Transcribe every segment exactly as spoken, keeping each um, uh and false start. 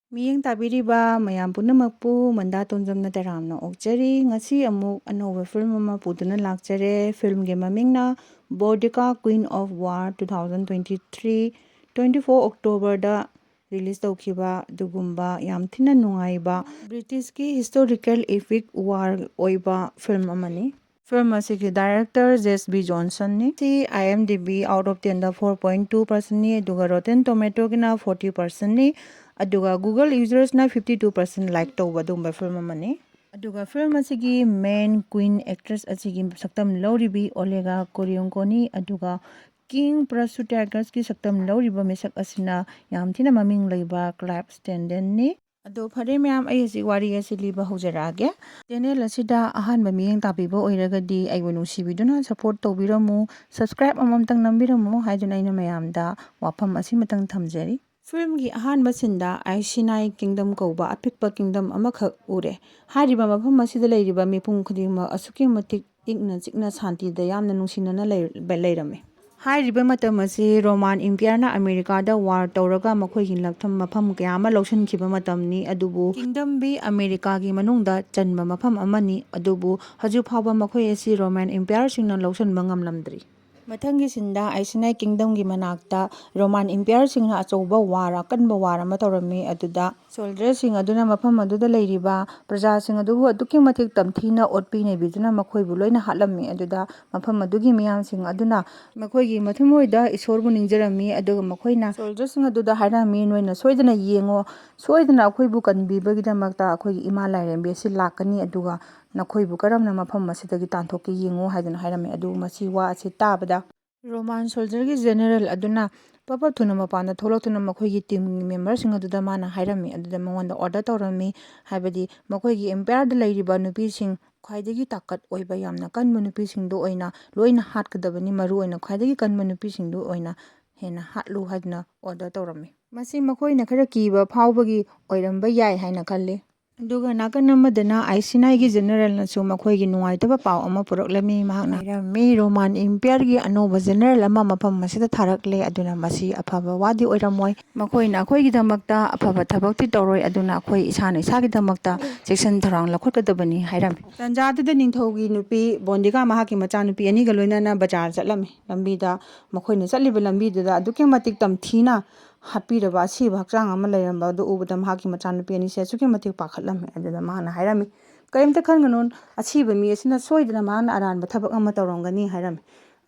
ꯃꯤꯠꯌꯦꯡ ꯇꯥꯕꯤꯔꯤꯕ ꯃꯌꯥꯝ ꯄꯨꯝꯅꯃꯛꯄꯨ ꯃꯟꯗꯥ ꯇꯣꯟꯖꯝꯅ ꯇꯔꯥꯝꯅ ꯑꯣꯛꯆꯔꯤ꯫ ꯉꯁꯤ ꯑꯃꯨꯛ ꯑꯅꯧꯕ ꯐꯤꯂꯝ ꯑꯃ ꯄꯨꯗꯨꯅ ꯂꯥꯛꯆꯔꯦ꯫ ꯐꯤꯂꯝꯒꯤ ꯃꯃꯤꯡꯅ Boudica, Queen of War, two thousand twenty-three, twenty four Octoberꯗ release ꯇꯧꯈꯤꯕ ꯑꯗꯨꯒꯨꯝꯕ ꯌꯥꯝ ꯊꯤꯅ ꯅꯨꯡꯉꯥꯏꯕ Britishꯀꯤ historical epic war ꯑꯣꯏꯕ ꯐꯤꯂꯝ ꯑꯃꯅꯤ꯫ ꯐꯤꯂꯝ ꯑꯁꯤꯒꯤ director Jess B Johnsonꯅꯤ꯫ ꯁꯤ IMDb out of tenꯗ four point two percentꯅꯤ, ꯑꯗꯨꯒ Rotten Tomatoꯒꯤꯅ forty percentꯅꯤ, ꯑꯗꯨꯒ Google usersꯅ fifty two percent like ꯇꯧꯕ ꯑꯗꯨꯒꯨꯝꯕ ꯐꯤꯂꯝ ꯑꯃꯅꯤ꯫ ꯑꯗꯨꯒ ꯐꯤꯂꯝ ꯑꯁꯤꯒꯤ main queen actress ꯑꯁꯤꯒꯤ ꯁꯛꯇꯝ ꯂꯧꯔꯤꯕꯤ Olga Kurylenkoꯅꯤ, ꯑꯗꯨꯒ King of Prussia Tigersꯀꯤ ꯁꯛꯇꯝ ꯂꯧꯔꯤꯕ ꯃꯤꯁꯛ ꯑꯁꯤꯅ ꯌꯥꯝ ꯊꯤꯅ ꯃꯃꯤꯡ ꯂꯩꯕ Clive Stedmanꯅꯤ꯫ ꯑꯗꯣ ꯐꯔꯦ ꯃꯌꯥꯝ, ꯑꯩ ꯍꯧꯖꯤꯛ ꯋꯥꯔꯤ ꯑꯁꯤ ꯂꯤꯕ ꯍꯧꯖꯔꯛꯑꯒꯦ꯫ Channel ꯑꯁꯤꯗ ꯑꯍꯥꯟꯕ ꯃꯤꯠꯌꯦꯡ ꯇꯥꯕꯤꯕ ꯑꯣꯏꯔꯒꯗꯤ ꯑꯩꯕꯨ ꯅꯨꯡꯁꯤꯕꯤꯗꯨꯅ support ꯇꯧꯕꯤꯔꯝꯃꯨ, subscribe ꯑꯃꯃꯝꯇꯪ ꯅꯝꯕꯤꯔꯝꯃꯨ ꯍꯥꯏꯗꯨꯅ ꯑꯩꯅ ꯃꯌꯥꯝꯗ ꯋꯥꯐꯝ ꯑꯁꯤꯃꯇꯪ ꯊꯝꯖꯔꯤ꯫ ꯐꯤꯂꯝꯒꯤ ꯑꯍꯥꯟꯕ sceneꯗ Iceni Kingdom ꯀꯧꯕ ꯑꯄꯤꯛꯄ kingdom ꯑꯃꯈꯛ ꯎꯔꯦ꯫ ꯍꯥꯏꯔꯤꯕ ꯃꯐꯝ ꯑꯁꯤꯗ ꯂꯩꯔꯤꯕ ꯃꯤꯄꯨꯝ ꯈꯨꯗꯤꯡꯃꯛ ꯑꯁꯨꯛꯀꯤ ꯃꯇꯤꯛ ꯏꯪꯅ ꯆꯤꯛꯅ ꯁꯥꯟꯇꯤꯗ ꯌꯥꯝꯅ ꯅꯨꯡꯁꯤꯅꯅ ꯂꯩ-, ꯂꯩꯔꯝꯃꯤ꯫ ꯍꯥꯏꯔꯤꯕ ꯃꯇꯝ ꯑꯁꯤ Roman Empireꯅ Americaꯗ war ꯇꯧꯔꯒ ꯃꯈꯣꯏꯒꯤ ꯂꯛꯊꯝ ꯃꯐꯝ ꯀꯌꯥ ꯑꯃ ꯂꯧꯁꯤꯟꯈꯤꯕ ꯃꯇꯝꯅꯤ, ꯑꯗꯨꯕꯨ Kingdomꯗꯤ Americaꯒꯤ ꯃꯅꯨꯡꯗ ꯆꯟꯕ ꯃꯐꯝ ꯑꯃꯅꯤ, ꯑꯗꯨꯕꯨ ꯍꯧꯖꯤꯛ ꯐꯥꯎꯕ ꯃꯈꯣꯏ ꯑꯁꯤ Roman Empireꯁꯤꯡꯅ ꯂꯧꯁꯤꯟꯕ ꯉꯝꯂꯝꯗ꯭ꯔꯤ꯫ ꯃꯊꯪꯒꯤ sceneꯗ Iceni Kingdomꯒꯤ ꯃꯅꯥꯛꯇ Roman Empireꯁꯤꯡꯅ ꯑꯆꯧꯕ war, ꯑꯀꯟꯕ war ꯑꯃ ꯇꯧꯔꯝꯃꯤ꯫ ꯑꯗꯨꯗ soldierꯁꯤꯡ ꯑꯗꯨꯅ ꯃꯐꯝ ꯑꯗꯨꯗ ꯂꯩꯔꯤꯕ ꯄ꯭ꯔꯖꯥꯁꯤꯡ ꯑꯗꯨꯕꯨ ꯑꯗꯨꯛꯀꯤ ꯃꯇꯤꯛ ꯇꯝꯊꯤꯅ ꯑꯣꯠꯄꯤ ꯅꯩꯕꯤꯗꯨꯅ ꯃꯈꯣꯏꯕꯨ ꯂꯣꯏꯅ ꯍꯥꯠꯂꯝꯃꯤ꯫ ꯑꯗꯨꯗ ꯃꯐꯝ ꯑꯗꯨꯒꯤ ꯃꯤꯌꯥꯝꯁꯤꯡ ꯑꯗꯨꯅ ꯃꯈꯣꯏꯒꯤ ꯃꯊꯃꯣꯏꯗ ꯏꯁꯣꯔꯕꯨ ꯅꯤꯡꯖꯔꯝꯃꯤ, ꯑꯗꯨꯒ ꯃꯈꯣꯏꯅ soldierꯁꯤꯡ ꯑꯗꯨꯗ ꯍꯥꯏꯔꯝꯃꯤ, "ꯅꯣꯏꯅ ꯁꯣꯏꯗꯅ ꯌꯦꯡꯉꯣ, ꯁꯣꯏꯗꯅ ꯑꯩꯈꯣꯏꯕꯨ ꯀꯟꯕꯤꯕꯒꯤꯗꯃꯛꯇ ꯑꯩꯈꯣꯏꯒꯤ ꯏꯃꯥ ꯂꯥꯏꯔꯦꯝꯕꯤ ꯑꯁꯤ ꯂꯥꯛꯀꯅꯤ, ꯑꯗꯨꯒ ꯅꯈꯣꯏꯕꯨ ꯀꯔꯝꯅ ꯃꯐꯝ ꯑꯁꯤꯗꯒꯤ ꯇꯥꯟꯊꯣꯛꯀꯦ ꯌꯦꯡꯉꯨ" ꯍꯥꯏꯗꯨꯅ ꯍꯥꯏꯔꯝꯃꯤ꯫ ꯑꯗꯨꯕꯨ ꯃꯁꯤ ꯋꯥ ꯑꯁꯤ ꯇꯥꯕꯗ Roman soldierꯒꯤ general ꯑꯗꯨꯅ ꯄꯞ ꯄꯞ ꯊꯨꯅ ꯃꯄꯥꯟꯗ ꯊꯣꯛꯂꯛꯇꯨꯅ ꯃꯈꯣꯏꯒꯤ teamꯒꯤ memberꯁꯤꯡ ꯑꯗꯨꯗ ꯃꯥꯅ ꯍꯥꯏꯔꯝꯃꯤ꯫ ꯑꯗꯨꯗ ꯃꯉꯣꯟꯗ order ꯇꯧꯔꯝꯃꯤ, ꯍꯥꯏꯕꯗꯤ ꯃꯈꯣꯏꯒꯤ empireꯗ ꯂꯩꯔꯤꯕ ꯅꯨꯄꯤꯁꯤꯡ, ꯈ꯭ꯋꯥꯏꯗꯒꯤ ꯇꯥꯀꯠ ꯑꯣꯏꯕ, ꯌꯥꯝꯅ ꯀꯟꯕ ꯅꯨꯄꯤꯁꯤꯡꯗꯨ ꯑꯣꯏꯅ ꯂꯣꯏꯅ ꯍꯥꯠꯀꯗꯕꯅꯤ, ꯃꯔꯨ ꯑꯣꯏꯅ ꯈ꯭ꯋꯥꯏꯗꯒꯤ ꯀꯟꯕ ꯅꯨꯄꯤꯁꯤꯡꯗꯨ ꯑꯣꯏꯅ ꯍꯦꯟꯅ ꯍꯥꯠꯂꯨ ꯍꯥꯏꯗꯨꯅ order ꯇꯧꯔꯝꯃꯤ꯫ ꯃꯁꯤ ꯃꯈꯣꯏꯅ ꯈꯔ ꯀꯤꯕ ꯐꯥꯎꯕꯒꯤ ꯑꯣꯏꯔꯝꯕ ꯌꯥꯏ ꯍꯥꯏꯅ ꯈꯜꯂꯤ꯫ ꯑꯗꯨꯒ ꯅꯥꯀꯟ ꯑꯃꯗꯅ ꯑꯥꯏꯁꯤꯅꯥꯏꯒꯤ ꯖꯦꯅꯔꯦꯜꯅꯁꯨ ꯃꯈꯣꯏꯒꯤ ꯅꯨꯡꯉꯥꯏꯇꯕ ꯄꯥꯎ ꯑꯃ ꯄꯨꯔꯛꯂꯝꯃꯤ꯫ ꯃꯍꯥꯛꯅ ꯍꯥꯏꯔꯝꯃꯤ, "ꯔꯣꯃꯥꯟ ꯏꯝꯄꯤꯌꯔꯒꯤ ꯑꯅꯧꯕ ꯖꯦꯅꯔꯦꯜ ꯑꯃ ꯃꯐꯝ ꯑꯁꯤꯗ ꯊꯥꯔꯛꯂꯦ, ꯑꯗꯨꯅ ꯃꯁꯤ ꯑꯐꯕ ꯋꯥꯗꯤ ꯑꯣꯏꯔꯝꯃꯣꯏ꯫ ꯃꯈꯣꯏꯅ ꯑꯩꯈꯣꯏꯒꯤꯗꯃꯛꯇ ꯑꯐꯕ ꯊꯕꯛꯇꯤ ꯇꯧꯔꯣꯏ, ꯑꯗꯨꯅ ꯑꯩꯈꯣꯏ ꯏꯁꯥꯅ ꯏꯁꯥꯒꯤꯗꯃꯛꯇ ꯆꯦꯛꯁꯤꯟ ꯊꯧꯔꯥꯡ ꯂꯧꯈꯠꯀꯗꯕꯅꯤ" ꯍꯥꯏꯔꯝꯃꯤ꯫ ꯇꯥꯟꯖꯥꯗꯨꯗ ꯅꯤꯡꯊꯧꯒꯤ ꯅꯨꯄꯤ ꯕꯣꯟꯗꯤꯀꯥ, ꯃꯍꯥꯛꯀꯤ ꯃꯆꯥꯅꯨꯄꯤ ꯑꯅꯤꯒ ꯂꯣꯏꯅꯅ ꯕꯖꯥꯔ ꯆꯠꯂꯝꯃꯤ꯫ ꯂꯝꯕꯤꯗ, ꯃꯈꯣꯏꯅ ꯆꯠꯂꯤꯕ ꯂꯝꯕꯤꯗꯨꯗ ꯑꯗꯨꯛꯀꯤ ꯃꯇꯤꯛ ꯇꯝꯊꯤꯅ ꯍꯥꯠꯄꯤꯔꯕ ꯑꯁꯤꯕ ꯍꯛꯆꯥꯡ ꯑꯃ ꯂꯩꯔꯝꯕ ꯑꯗꯨ ꯎꯕꯗ ꯃꯍꯥꯛꯀꯤ ꯃꯆꯥꯅꯨꯄꯤ ꯑꯅꯤꯁꯦ ꯑꯁꯨꯛꯀꯤ ꯃꯇꯤꯛ ꯄꯥꯈꯠꯂꯝꯃꯤ꯫ ꯑꯗꯨꯗ ꯃꯍꯥꯛꯅ ꯍꯥꯏꯔꯝꯃꯤ, "ꯀꯔꯤꯝꯇ ꯈꯟꯒꯅꯨ, ꯑꯁꯤꯕ ꯃꯤ ꯑꯁꯤꯅ ꯁꯣꯏꯗꯅ ꯃꯍꯥꯛꯅ ꯑꯔꯥꯟꯕ ꯊꯕꯛ ꯑꯃ ꯇꯧꯔꯝꯒꯅꯤ" ꯍꯥꯏꯔꯝꯃꯤ꯫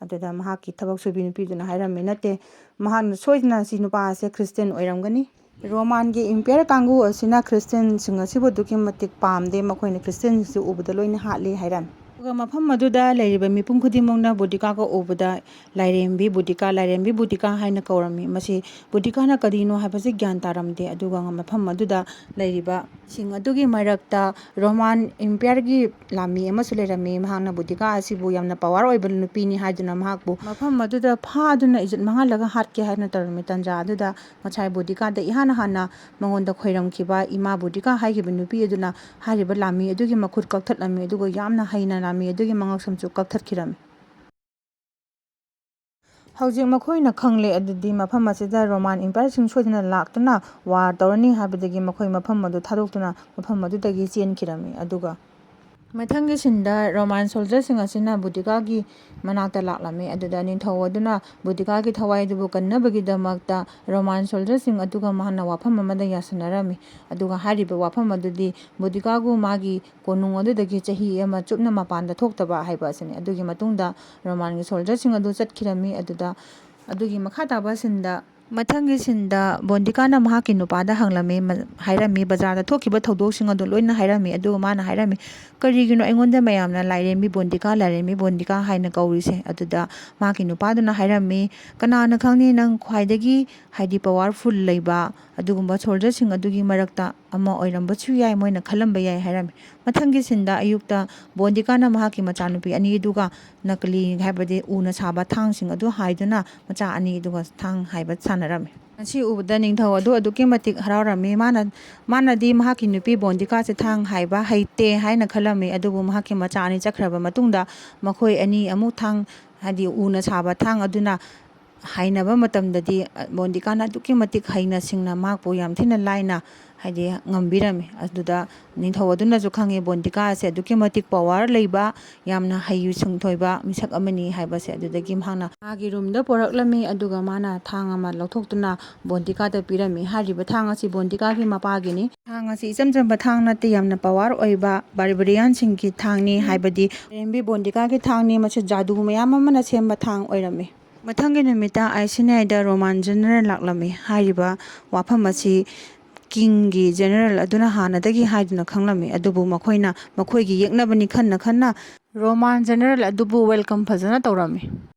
ꯑꯗꯨꯗ ꯃꯍꯥꯛꯀꯤ ꯊꯕꯛ ꯁꯨꯕꯤ ꯅꯨꯄꯤꯗꯨꯅ ꯍꯥꯏꯔꯝꯃꯤ, "ꯅꯠꯇꯦ, ꯃꯍꯥꯛꯅ ꯁꯣꯏꯗꯅ ꯑꯁꯤ ꯅꯨꯄꯥ ꯑꯁꯦ ꯈ꯭ꯔꯤꯁꯇꯦꯟ ꯑꯣꯏꯔꯝꯒꯅꯤ꯫ ꯔꯣꯃꯥꯟꯒꯤ ꯏꯝꯄꯤꯌꯔ ꯀꯥꯡꯕꯨ ꯑꯁꯤꯅ ꯈ꯭ꯔꯤꯁꯇꯦꯟꯁꯤꯡ ꯑꯁꯤꯕꯨ ꯑꯗꯨꯛꯀꯤ ꯃꯇꯤꯛ ꯄꯥꯝꯗꯦ, ꯃꯈꯣꯏꯅ ꯈ꯭ꯔꯤꯁꯇꯦꯟꯁꯤꯡꯁꯤ ꯎꯕꯗ ꯂꯣꯏꯅ ꯍꯥꯠꯂꯤ" ꯍꯥꯏꯔꯝꯃꯤ꯫ ꯑꯗꯨꯒ ꯃꯐꯝ ꯑꯗꯨꯗ ꯂꯩꯔꯤꯕ ꯃꯤꯄꯨꯝ ꯈꯨꯗꯤꯡꯃꯛꯅ ꯕꯣꯗꯤꯀꯥꯒ ꯎꯕꯗ ꯂꯥꯏꯔꯦꯝꯕꯤ ꯕꯣꯗꯤꯀꯥ, ꯂꯥꯏꯔꯦꯝꯕꯤ ꯕꯣꯗꯤꯀꯥ ꯍꯥꯏꯅ ꯀꯧꯔꯝꯃꯤ꯫ ꯃꯁꯤ ꯕꯣꯗꯤꯀꯥꯅ ꯀꯔꯤꯅꯣ ꯍꯥꯏꯕꯁꯤ ꯒ꯭ꯌꯥꯟ ꯇꯥꯔꯝꯗꯦ꯫ ꯑꯗꯨꯒ ꯃꯐꯝ ꯑꯗꯨꯗ ꯂꯩꯔꯤꯕ ꯁꯤꯡ ꯑꯗꯨꯒꯤ ꯃꯔꯛꯇ ꯔꯣꯃꯥꯟ ꯏꯝꯄꯤꯌꯔꯒꯤ ꯂꯥꯟꯃꯤ ꯑꯃꯁꯨ ꯂꯩꯔꯝꯃꯤ꯫ ꯃꯍꯥꯛꯅ ꯕꯣꯗꯤꯀꯥ ꯑꯁꯤꯕꯨ ꯌꯥꯝꯅ ꯄꯋꯥꯔ ꯑꯣꯏꯕ ꯅꯨꯄꯤꯅꯤ ꯍꯥꯏꯗꯨꯅ ꯃꯍꯥꯛꯄꯨ ꯃꯐꯝ ꯑꯗꯨꯗ ꯐꯥꯗꯨꯅ ꯏꯖꯠ ꯃꯥꯡꯍꯜꯂꯒ ꯍꯥꯠꯀꯦ ꯍꯥꯏꯅ ꯇꯧꯔꯝꯃꯤ꯫ ꯇꯥꯟꯖꯥ ꯑꯗꯨꯗ ꯉꯁꯥꯏ ꯕꯣꯗꯤꯀꯥꯗ ꯏꯍꯥꯟ ꯍꯥꯟꯅ ꯃꯉꯣꯟꯗ ꯈꯣꯏꯔꯝꯈꯤꯕ ꯏꯃꯥ ꯕꯣꯗꯤꯀꯥ ꯍꯥꯏꯈꯤꯕ ꯅꯨꯄꯤ ꯑꯗꯨꯅ ꯍꯥꯏꯔꯤꯕ ꯂꯥꯟꯃꯤ ꯑꯗꯨꯒꯤ ꯃꯈꯨꯠ ꯀꯛꯊꯠꯂꯝꯃꯤ, ꯑꯗꯨꯒ ꯌꯥꯝꯅ ꯍꯩꯅ ꯂꯥꯟꯃꯤ ꯑꯗꯨꯒꯤ ꯃꯉꯛꯁꯝꯁꯨ ꯀꯛꯊꯠꯈꯤꯔꯝꯃꯤ꯫ ꯍꯧꯖꯤꯛ ꯃꯈꯣꯏꯅ ꯈꯪꯂꯦ ꯑꯗꯨꯗꯤ ꯃꯐꯝ ꯑꯁꯤꯗ ꯔꯣꯃꯥꯟ ꯏꯝꯄꯤꯌꯔꯁꯤꯡ ꯁꯣꯏꯗꯅ ꯂꯥꯛꯇꯨꯅ ꯋꯥꯔ ꯇꯧꯔꯅꯤ ꯍꯥꯏꯕꯗꯒꯤ ꯃꯈꯣꯏ ꯃꯐꯝ ꯑꯗꯨ ꯊꯥꯗꯣꯛꯇꯨꯅ ꯃꯐꯝ ꯑꯗꯨꯗꯒꯤ ꯆꯦꯟꯈꯤꯔꯝꯃꯤ꯫ ꯑꯗꯨꯒ ꯃꯊꯪꯒꯤ ꯁꯤꯟꯗ ꯔꯣꯃꯥꯟ ꯁꯣꯜꯖꯔꯁꯤꯡ ꯑꯁꯤꯅ ꯕꯨꯗꯤꯀꯥꯒꯤ ꯃꯅꯥꯛꯇ ꯂꯥꯛꯂꯝꯃꯤ꯫ ꯑꯗꯨꯗ ꯅꯤꯡꯊꯧ ꯑꯗꯨꯅ ꯕꯨꯗꯤꯀꯥꯒꯤ ꯊꯋꯥꯏ ꯑꯗꯨꯕꯨ ꯀꯟꯅꯕꯒꯤꯗꯃꯛꯇ ꯔꯣꯃꯥꯟ ꯁꯣꯜꯖꯔꯁꯤꯡ ꯑꯗꯨꯒ ꯃꯍꯥꯛꯅ ꯋꯥꯐꯝ ꯑꯃꯗ ꯌꯥꯁꯤꯟꯅꯔꯝꯃꯤ꯫ ꯑꯗꯨꯒ ꯍꯥꯏꯔꯤꯕ ꯋꯥꯐꯝ ꯑꯗꯨꯗꯤ ꯕꯨꯗꯤꯀꯥꯒꯨ ꯃꯥꯒꯤ ꯀꯣꯅꯨꯡ ꯑꯗꯨꯗꯒꯤ ꯆꯍꯤ ꯑꯃ ꯆꯨꯞꯅ ꯃꯄꯥꯟꯗ ꯊꯣꯛꯇꯕ ꯍꯥꯏꯕ ꯑꯁꯤꯅꯤ꯫ ꯑꯗꯨꯒꯤ ꯃꯇꯨꯡꯗ ꯔꯣꯃꯥꯟꯒꯤ ꯁꯣꯜꯖꯔꯁꯤꯡ ꯑꯗꯨ ꯆꯠꯈꯤꯔꯝꯃꯤ꯫ ꯑꯗꯨꯗ ꯑꯗꯨꯒꯤ ꯃꯈꯥ ꯇꯥꯕ ꯁꯤꯟꯗ, ꯃꯊꯪꯒꯤ ꯁꯤꯟꯗ ꯕꯣꯟꯗꯤꯀꯥꯅ ꯃꯍꯥꯛꯀꯤ ꯅꯨꯄꯥꯗ ꯍꯪꯂꯝꯃꯤ, ꯃ-, ꯍꯥꯏꯔꯝꯃꯤ, "ꯕꯖꯥꯔꯗ ꯊꯣꯛꯈꯤꯕ ꯊꯧꯗꯣꯛꯁꯤꯡ ꯑꯗꯨ ꯂꯣꯏꯅ ꯍꯥꯏꯔꯝꯃꯤ"꯫ ꯑꯗꯨꯒ ꯃꯥꯅ ꯍꯥꯏꯔꯝꯃꯤ, "ꯀꯔꯤꯒꯤꯅꯣ ꯑꯩꯉꯣꯟꯗ ꯃꯌꯥꯝꯅ ꯂꯥꯏꯔꯦꯝꯕꯤ ꯕꯣꯟꯗꯤꯀꯥ, ꯂꯥꯏꯔꯦꯝꯕꯤ ꯕꯣꯟꯗꯤꯀꯥ ꯍꯥꯏꯅ ꯀꯧꯔꯤꯁꯦ?" ꯑꯗꯨꯗ ꯃꯍꯥꯛꯀꯤ ꯅꯨꯄꯥꯗꯨꯅ ꯍꯥꯏꯔꯝꯃꯤ, "ꯀꯅꯥꯅ ꯈꯪꯅꯤ, ꯅꯪ ꯈ꯭ꯋꯥꯏꯗꯒꯤ, ꯍꯥꯏꯗꯤ, ꯄꯋꯥꯔꯐꯨꯜ ꯂꯩꯕ ꯑꯗꯨꯒꯨꯝꯕ ꯁꯣꯜꯖꯔꯁꯤꯡ ꯑꯗꯨꯒꯤ ꯃꯔꯛꯇ ꯑꯃ ꯑꯣꯏꯔꯝꯕꯁꯨ ꯌꯥꯏ, ꯃꯣꯏꯅ ꯈꯜꯂꯝꯕ ꯌꯥꯏ" ꯍꯥꯏꯔꯝꯃꯤ꯫ ꯃꯊꯪꯒꯤ ꯁꯤꯟꯗ ꯑꯌꯨꯛꯇ ꯕꯣꯟꯗꯤꯀꯥꯅ ꯃꯍꯥꯛꯀꯤ ꯃꯆꯥꯅꯨꯄꯤ ꯑꯅꯤꯗꯨꯒ ꯅꯀꯂꯤ, ꯍꯥꯏꯕꯗꯤ ꯎꯅ ꯁꯥꯕ ꯊꯥꯡꯁꯤꯡ ꯑꯗꯨ ꯍꯥꯏꯗꯨꯅ ꯃꯆꯥ ꯑꯅꯤꯗꯨꯒ ꯊꯥꯡ ꯍꯥꯏꯕ ꯁꯥꯟꯅꯔꯝꯃꯤ꯫ ꯃꯁꯤ ꯎꯕꯗ ꯅꯤꯡꯊꯧ ꯑꯗꯨ ꯑꯗꯨꯛꯀꯤ ꯃꯇꯤꯛ ꯍꯔꯥꯎꯔꯝꯃꯤ꯫ ꯃꯥꯅ, ꯃꯥꯅꯗꯤ ꯃꯍꯥꯛꯀꯤ ꯅꯨꯄꯤ ꯕꯣꯟꯗꯤꯀꯥꯁꯦ ꯊꯥꯡ ꯍꯥꯏꯕ ꯍꯩꯇꯦ ꯍꯥꯏꯅ ꯈꯜꯂꯝꯃꯤ, ꯑꯗꯨꯕꯨ ꯃꯍꯥꯛꯀꯤ ꯃꯆꯥ ꯑꯅꯤ ꯆꯠꯈ꯭ꯔꯕ ꯃꯇꯨꯡꯗ ꯃꯈꯣꯏ ꯑꯅꯤ ꯑꯃꯨꯛ ꯊꯥꯡ, ꯍꯥꯏꯗꯤ ꯎꯅ ꯁꯥꯕ ꯊꯥꯡ ꯑꯗꯨꯅ ꯍꯥꯏꯅꯕ ꯃꯇꯝꯗꯗꯤ, ꯑ, ꯕꯣꯟꯗꯤꯀꯥꯅ ꯑꯗꯨꯛꯀꯤ ꯃꯇꯤꯛ ꯍꯩꯅ ꯁꯤꯡꯅ ꯃꯍꯥꯛꯄꯨ ꯌꯥꯝ ꯊꯤꯅ ꯂꯥꯏꯅ, ꯍꯥꯏꯗꯤ, ꯉꯝꯕꯤꯔꯝꯃꯤ꯫ ꯑꯗꯨꯗ ꯅꯤꯡꯊꯧ ꯑꯗꯨꯅꯁꯨ ꯈꯪꯉꯦ, ꯕꯣꯟꯗꯤꯀꯥ ꯑꯁꯦ ꯑꯗꯨꯛꯀꯤ ꯃꯇꯤꯛ ꯄꯋꯥꯔ ꯂꯩꯕ, ꯌꯥꯝꯅ ꯍꯩ ꯁꯤꯡꯊꯣꯏꯕ ꯃꯤꯁꯛ ꯑꯃꯅꯤ ꯍꯥꯏꯕꯁꯦ꯫ ꯑꯗꯨꯗꯒꯤ ꯃꯍꯥꯛꯅ ꯃꯥꯒꯤ ꯔꯨꯝꯗ ꯄꯣꯔꯛꯂꯝꯃꯤ, ꯑꯗꯨꯒ ꯃꯥꯅ ꯊꯥꯡ ꯑꯃ ꯂꯧꯊꯣꯛꯇꯨꯅ ꯕꯣꯟꯗꯤꯀꯥꯗ ꯄꯤꯔꯝꯃꯤ꯫ ꯍꯥꯏꯔꯤꯕ ꯊꯥꯡ ꯑꯁꯤ ꯕꯣꯟꯗꯤꯀꯥꯒꯤ ꯃꯄꯥꯒꯤꯅꯤ꯫ ꯊꯥꯡ ꯑꯁꯤ ꯏꯆꯝ ꯆꯝꯕ ꯊꯥꯡ ꯅꯠꯇꯦ, ꯌꯥꯝꯅ ꯄꯋꯥꯔ ꯑꯣꯏꯕ ꯕꯥꯔꯕꯦꯔꯤꯌꯥꯟꯁꯤꯡꯒꯤ ꯊꯥꯡꯅꯤ, ꯍꯥꯏꯕꯗꯤ ꯂꯥꯏꯔꯦꯝꯕꯤ ꯕꯣꯟꯗꯤꯀꯥꯒꯤ ꯊꯥꯡꯅꯤ꯫ ꯃꯁꯤ ꯖꯥꯗꯨ ꯃꯌꯥꯝ ꯑꯃꯅ ꯁꯦꯝꯕ ꯊꯥꯡ ꯑꯣꯏꯔꯝꯃꯤ꯫ ꯃꯊꯪꯒꯤ ꯅꯨꯃꯤꯠꯇ ꯑꯥꯏꯁꯤꯅꯥꯏꯗ ꯔꯣꯃꯥꯟ ꯖꯦꯅꯔꯦꯜ ꯂꯥꯛꯂꯝꯃꯤ꯫ ꯍꯥꯏꯔꯤꯕ ꯋꯥꯐꯝ ꯑꯁꯤ ꯀꯤꯡꯒꯤ ꯖꯦꯅꯔꯦꯜ ꯑꯗꯨꯅ ꯍꯥꯟꯅꯗꯒꯤ ꯍꯥꯏꯗꯨꯅ ꯈꯪꯂꯝꯃꯤ, ꯑꯗꯨꯕꯨ ꯃꯈꯣꯏꯅ ꯃꯈꯣꯏꯒꯤ ꯌꯦꯛꯅꯕꯅꯤ ꯈꯟꯅ ꯈꯟꯅ ꯔꯣꯃꯥꯟ ꯖꯦꯅꯔꯦꯜ ꯑꯗꯨꯕꯨ ꯋꯦꯜꯀꯝ ꯐꯖꯅ ꯇꯧꯔꯝꯃꯤ꯫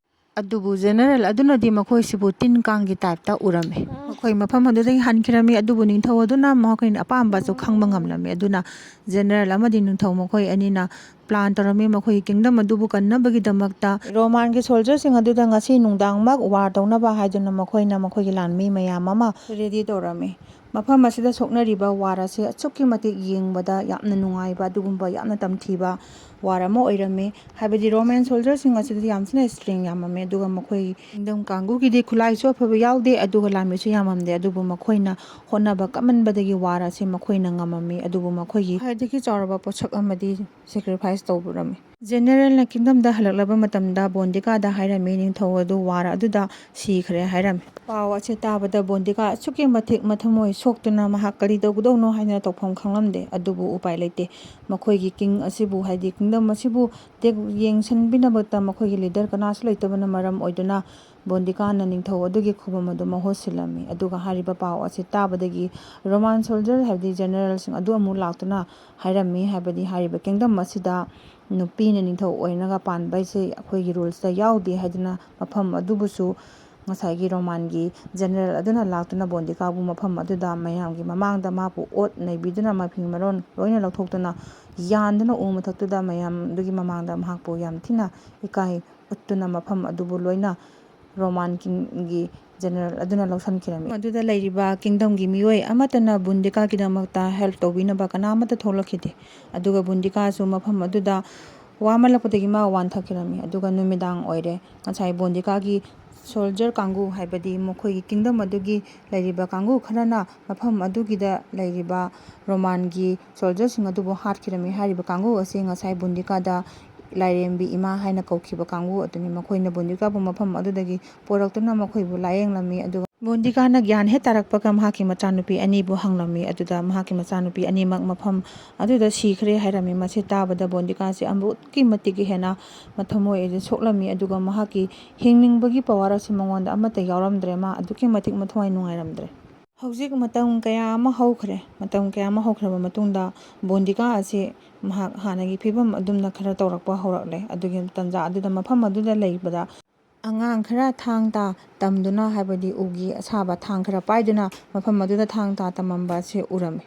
ꯑꯗꯨꯕꯨ ꯖꯦꯅꯔꯦꯜ ꯑꯗꯨꯅꯗꯤ ꯃꯈꯣꯏꯁꯤꯕꯨ ꯇꯤꯟ ꯀꯥꯡꯒꯤ ꯇꯥꯏꯞꯇ ꯎꯔꯝꯃꯤ꯫ ꯃꯈꯣꯏ ꯃꯐꯝ ꯑꯗꯨꯗꯒꯤ ꯍꯟꯈꯤꯔꯝꯃꯤ, ꯑꯗꯨꯕꯨ ꯅꯤꯡꯊꯧ ꯑꯗꯨꯅ ꯃꯈꯣꯏꯅ ꯑꯄꯥꯝꯕꯁꯨ ꯈꯪꯕ ꯉꯝꯂꯝꯃꯤ꯫ ꯑꯗꯨꯅ ꯖꯦꯅꯔꯦꯜ ꯑꯃꯗꯤ ꯅꯤꯡꯊꯧ ꯃꯈꯣꯏ ꯑꯅꯤꯅ ꯄ꯭ꯂꯥꯟ ꯇꯧꯔꯝꯃꯤ, ꯃꯈꯣꯏꯒꯤ ꯀꯤꯡꯗꯝ ꯑꯗꯨꯕꯨ ꯀꯟꯅꯕꯒꯤꯗꯃꯛꯇ꯫ ꯔꯣꯃꯥꯟꯒꯤ ꯁꯣꯜꯖꯔꯁꯤꯡ ꯑꯗꯨꯗ ꯉꯁꯤ ꯅꯨꯡꯗꯥꯡꯃꯛ ꯋꯥꯔ ꯇꯧꯅꯕ ꯍꯥꯏꯗꯨꯅ ꯃꯈꯣꯏꯅ ꯃꯈꯣꯏꯒꯤ ꯂꯥꯟꯃꯤ ꯃꯌꯥꯝ ꯑꯃ ꯔꯦꯗꯤ ꯇꯧꯔꯝꯃꯤ꯫ ꯃꯐꯝ ꯑꯁꯤꯗ ꯁꯣꯛꯅꯔꯤꯕ ꯋꯥꯔ ꯑꯁꯤ ꯑꯁꯨꯛꯀꯤ ꯃꯇꯤꯛ ꯌꯦꯡꯕꯗ ꯌꯥꯝꯅ ꯅꯨꯡꯉꯥꯏꯕ, ꯑꯗꯨꯒꯨꯝꯕ ꯌꯥꯝꯅ ꯇꯝꯊꯤꯕ ꯋꯥꯔ ꯑꯃ ꯑꯣꯏꯔꯝꯃꯤ꯫ ꯍꯥꯏꯕꯗꯤ ꯔꯣꯃꯦꯟ ꯁꯣꯜꯖꯔꯁꯤꯡ ꯑꯁꯤꯗꯤ ꯌꯥꯝ ꯊꯤꯅ ꯏꯁꯇ꯭ꯔꯦꯡ ꯌꯥꯝꯃꯝꯃꯦ, ꯑꯗꯨꯒ ꯃꯈꯣꯏ ꯀꯤꯡꯗꯝ ꯀꯥꯡꯕꯨꯒꯤꯗꯤ ꯈꯨꯠꯂꯥꯏꯁꯨ ꯑꯐꯕ ꯌꯥꯎꯗꯦ, ꯑꯗꯨꯒ ꯂꯥꯟꯃꯤꯁꯨ ꯌꯥꯝꯃꯝꯗꯦ, ꯑꯗꯨꯕꯨ ꯃꯈꯣꯏꯅ ꯍꯣꯠꯅꯕ ꯀꯟꯃꯟꯕꯗꯒꯤ ꯋꯥꯔ ꯑꯁꯤ ꯃꯈꯣꯏꯅ ꯉꯝꯃꯝꯃꯤ, ꯑꯗꯨꯕꯨ ꯃꯈꯣꯏꯒꯤ ꯈ꯭ꯋꯥꯏꯗꯒꯤ ꯆꯥꯎꯔꯕ ꯄꯣꯠꯁꯛ ꯑꯃꯗꯤ ꯁꯦꯀ꯭ꯔꯤꯐꯥꯏꯁ ꯇꯧꯔꯝꯃꯤ꯫ ꯖꯦꯅꯔꯦꯜꯅ ꯀꯤꯡꯗꯝꯗ ꯍꯜꯂꯛꯂꯕ ꯃꯇꯝꯗ ꯕꯣꯟꯗꯤꯀꯥꯗ ꯍꯥꯏꯔꯝꯃꯤ, ꯅꯤꯡꯊꯧ ꯑꯗꯨ ꯋꯥꯔ ꯑꯗꯨꯗ ꯁꯤꯈ꯭ꯔꯦ ꯍꯥꯏꯔꯝꯃꯤ꯫ ꯄꯥꯎ ꯑꯁꯤ ꯇꯥꯕꯗ ꯕꯣꯟꯗꯤꯀꯥ ꯑꯁꯨꯛꯀꯤ ꯃꯇꯤꯛ ꯃꯊꯃꯣꯏ ꯁꯣꯛꯇꯨꯅ ꯃꯍꯥꯛ ꯀꯔꯤ ꯇꯧꯒꯗꯧꯅꯣ ꯍꯥꯏꯗꯅ ꯇꯧꯐꯝ ꯈꯪꯂꯝꯗꯦ꯫ ꯑꯗꯨꯕꯨ ꯎꯄꯥꯏ ꯂꯩꯇꯦ꯫ ꯃꯈꯣꯏꯒꯤ ꯀꯤꯡ ꯑꯁꯤꯕꯨ, ꯍꯥꯏꯗꯤ ꯀꯤꯡꯗꯝ ꯑꯁꯤꯕꯨ ꯇꯦꯛ-, ꯌꯦꯡꯁꯤꯟꯕꯤꯅꯕꯗ ꯃꯈꯣꯏꯒꯤ ꯂꯤꯗꯔ ꯀꯅꯥꯁꯨ ꯂꯩꯇꯕꯅ ꯃꯔꯝ ꯑꯣꯏꯗꯨꯅ ꯕꯣꯟꯗꯤꯀꯥꯅ ꯅꯤꯡꯊꯧ ꯑꯗꯨꯒꯤ ꯈꯨꯕꯝ ꯑꯗꯨ ꯃꯍꯨꯠ ꯁꯤꯜꯂꯝꯃꯤ꯫ ꯑꯗꯨꯒ ꯍꯥꯏꯔꯤꯕ ꯄꯥꯎ ꯑꯁꯤ ꯇꯥꯕꯗꯒꯤ ꯔꯣꯃꯥꯟ ꯁꯣꯜꯖꯔ, ꯍꯥꯏꯕꯗꯤ ꯖꯦꯅꯔꯦꯜꯁꯤꯡ ꯑꯗꯨ ꯑꯃꯨꯛ ꯂꯥꯛꯇꯨꯅ ꯍꯥꯏꯔꯝꯃꯤ, ꯍꯥꯏꯕꯗꯤ ꯍꯥꯏꯔꯤꯕ ꯀꯤꯡꯗꯝ ꯑꯁꯤꯗ ꯅꯨꯄꯤꯅ ꯅꯤꯡꯊꯧ ꯑꯣꯏꯔꯒ ꯄꯥꯟꯕ ꯍꯥꯏꯁꯦ ꯑꯩꯈꯣꯏꯒꯤ ꯔꯨꯜꯁꯇ ꯌꯥꯎꯗꯦ ꯍꯥꯏꯗꯨꯅ ꯃꯐꯝ ꯑꯗꯨꯕꯨꯁꯨ ꯉꯁꯥꯏꯒꯤ ꯔꯣꯃꯥꯟꯒꯤ ꯖꯦꯅꯔꯦꯜ ꯑꯗꯨꯅ ꯂꯥꯛꯇꯨꯅ ꯕꯣꯟꯗꯤꯀꯥꯕꯨ ꯃꯐꯝ ꯑꯗꯨꯗ ꯃꯌꯥꯝꯒꯤ ꯃꯃꯥꯡꯗ ꯃꯥꯕꯨ ꯑꯣꯠ ꯅꯩꯕꯤꯗꯨꯅ ꯃꯐꯤ ꯃꯔꯣꯟ ꯂꯣꯏꯅ ꯂꯧꯊꯣꯛꯇꯨꯅ ꯌꯥꯟꯗꯨꯅ ꯎ ꯃꯊꯛꯇꯨꯗ ꯃꯌꯥꯝꯗꯨꯒꯤ ꯃꯃꯥꯡꯗ ꯃꯍꯥꯛꯄꯨ ꯌꯥꯝ ꯊꯤꯅ ꯏꯀꯥꯏ ꯎꯠꯇꯨꯅ ꯃꯐꯝ ꯑꯗꯨꯕꯨ ꯂꯣꯏꯅ ꯔꯣꯃꯥꯟ ꯀꯤꯡꯒꯤ ꯖꯦꯅꯔꯦꯜ ꯑꯗꯨꯅ ꯂꯧꯁꯤꯟꯈꯤꯔꯝꯃꯤ꯫ ꯑꯗꯨꯗ ꯂꯩꯔꯤꯕ ꯀꯤꯡꯗꯝꯒꯤ ꯃꯤꯑꯣꯏ ꯑꯃꯠꯇꯅ ꯕꯨꯟꯗꯤꯀꯥꯒꯤꯗꯃꯛꯇ ꯍꯦꯜꯞ ꯇꯧꯕꯤꯅꯕ ꯀꯅꯥ ꯑꯃꯠꯇ ꯊꯣꯛꯂꯛꯈꯤꯗꯦ꯫ ꯑꯗꯨꯒ ꯕꯨꯟꯗꯤꯀꯥꯁꯨ ꯃꯐꯝ ꯑꯗꯨꯗ ꯋꯥꯃꯜꯂꯛꯄꯗꯒꯤ ꯃꯥ ꯋꯥꯟꯊꯈꯤꯔꯝꯃꯤ꯫ ꯑꯗꯨꯒ ꯅꯨꯃꯤꯗꯥꯡ ꯑꯣꯏꯔꯦ꯫ ꯉꯁꯥꯏ ꯕꯣꯟꯗꯤꯀꯥꯒꯤ ꯁꯣꯜꯖꯔ ꯀꯥꯡꯕꯨ, ꯍꯥꯏꯕꯗꯤ ꯃꯈꯣꯏꯒꯤ ꯀꯤꯡꯗꯝ ꯑꯗꯨꯒꯤ ꯂꯩꯔꯤꯕ ꯀꯥꯡꯕꯨ ꯈꯔꯅ ꯃꯐꯝ ꯑꯗꯨꯒꯤꯗ ꯂꯩꯔꯤꯕ ꯔꯣꯃꯥꯟꯒꯤ ꯁꯣꯜꯖꯔꯁꯤꯡ ꯑꯗꯨꯕꯨ ꯍꯥꯠꯈꯤꯔꯝꯃꯤ꯫ ꯍꯥꯏꯔꯤꯕ ꯀꯥꯡꯕꯨ ꯑꯁꯤ ꯉꯁꯥꯏ ꯕꯨꯟꯗꯤꯀꯥꯗ ꯂꯥꯏꯔꯦꯝꯕꯤ ꯏꯃꯥ ꯍꯥꯏꯅ ꯀꯧꯈꯤꯕ ꯀꯥꯡꯕꯨ ꯑꯗꯨꯅꯤ꯫ ꯃꯈꯣꯏꯅ ꯕꯨꯟꯗꯤꯀꯥꯕꯨ ꯃꯐꯝ ꯑꯗꯨꯗꯒꯤ ꯄꯨꯔꯛꯇꯨꯅ ꯃꯈꯣꯏꯕꯨ ꯂꯥꯌꯦꯡꯂꯝꯃꯤ꯫ ꯑꯗꯨꯒ ꯕꯣꯟꯗꯤꯀꯥꯅ ꯒ꯭ꯌꯥꯟ ꯍꯦꯛ ꯇꯥꯔꯛꯄꯒ ꯃꯍꯥꯛꯀꯤ ꯃꯆꯥꯅꯨꯄꯤ ꯑꯅꯤꯕꯨ ꯍꯪꯂꯝꯃꯤ꯫ ꯑꯗꯨꯗ ꯃꯍꯥꯛꯀꯤ ꯃꯆꯥꯅꯨꯄꯤ ꯑꯅꯤꯃꯛ ꯃꯐꯝ ꯑꯗꯨꯗ ꯁꯤꯈ꯭ꯔꯦ ꯍꯥꯏꯔꯝꯃꯤ꯫ ꯃꯁꯤ ꯇꯥꯕꯗ ꯕꯣꯟꯗꯤꯀꯥꯁꯤ ꯑꯃꯨꯛꯀꯤ ꯃꯇꯤꯛ ꯍꯦꯟꯅ ꯃꯊꯃꯣꯏ ꯑꯗꯨ ꯁꯣꯛꯂꯝꯃꯤ꯫ ꯑꯗꯨꯒ ꯃꯍꯥꯛꯀꯤ ꯍꯤꯡꯅꯤꯡꯕꯒꯤ ꯄꯋꯥꯔ ꯑꯁꯤ ꯃꯉꯣꯟꯗ ꯑꯃꯠꯇ ꯌꯥꯎꯔꯝꯗ꯭ꯔꯦ꯫ ꯃꯥ ꯑꯗꯨꯛꯀꯤ ꯃꯇꯤꯛ ꯃꯊꯋꯥꯏ ꯅꯨꯡꯉꯥꯏꯔꯝꯗ꯭ꯔꯦ꯫ ꯍꯧꯖꯤꯛ ꯃꯇꯝ ꯀꯌꯥ ꯑꯃ ꯍꯧꯈ꯭ꯔꯦ꯫ ꯃꯇꯝ ꯀꯌꯥ ꯑꯃ ꯍꯧꯈ꯭ꯔꯕ ꯃꯇꯨꯡꯗ ꯕꯣꯟꯗꯤꯀꯥ ꯑꯁꯤ ꯃꯍꯥꯛ ꯍꯥꯟꯅꯒꯤ ꯐꯤꯕꯝ ꯑꯗꯨꯝꯅ ꯈꯔ ꯇꯧꯔꯛꯄ ꯍꯧꯔꯛꯂꯦ꯫ ꯑꯗꯨꯒꯤ ꯇꯥꯟꯖꯥ ꯑꯗꯨꯗ ꯃꯐꯝ ꯑꯗꯨꯗ ꯂꯩꯕꯗ ꯑꯉꯥꯡ ꯈꯔ ꯊꯥꯡ ꯇꯥ ꯇꯝꯗꯨꯅ, ꯍꯥꯏꯕꯗꯤ ꯎꯒꯤ ꯑꯁꯥꯕ ꯊꯥꯡ ꯈꯔ ꯄꯥꯏꯗꯨꯅ ꯃꯐꯝ ꯑꯗꯨꯗ ꯊꯥꯡ ꯇꯥ ꯇꯝꯃꯝꯕ ꯑꯁꯤ ꯎꯔꯝꯃꯤ꯫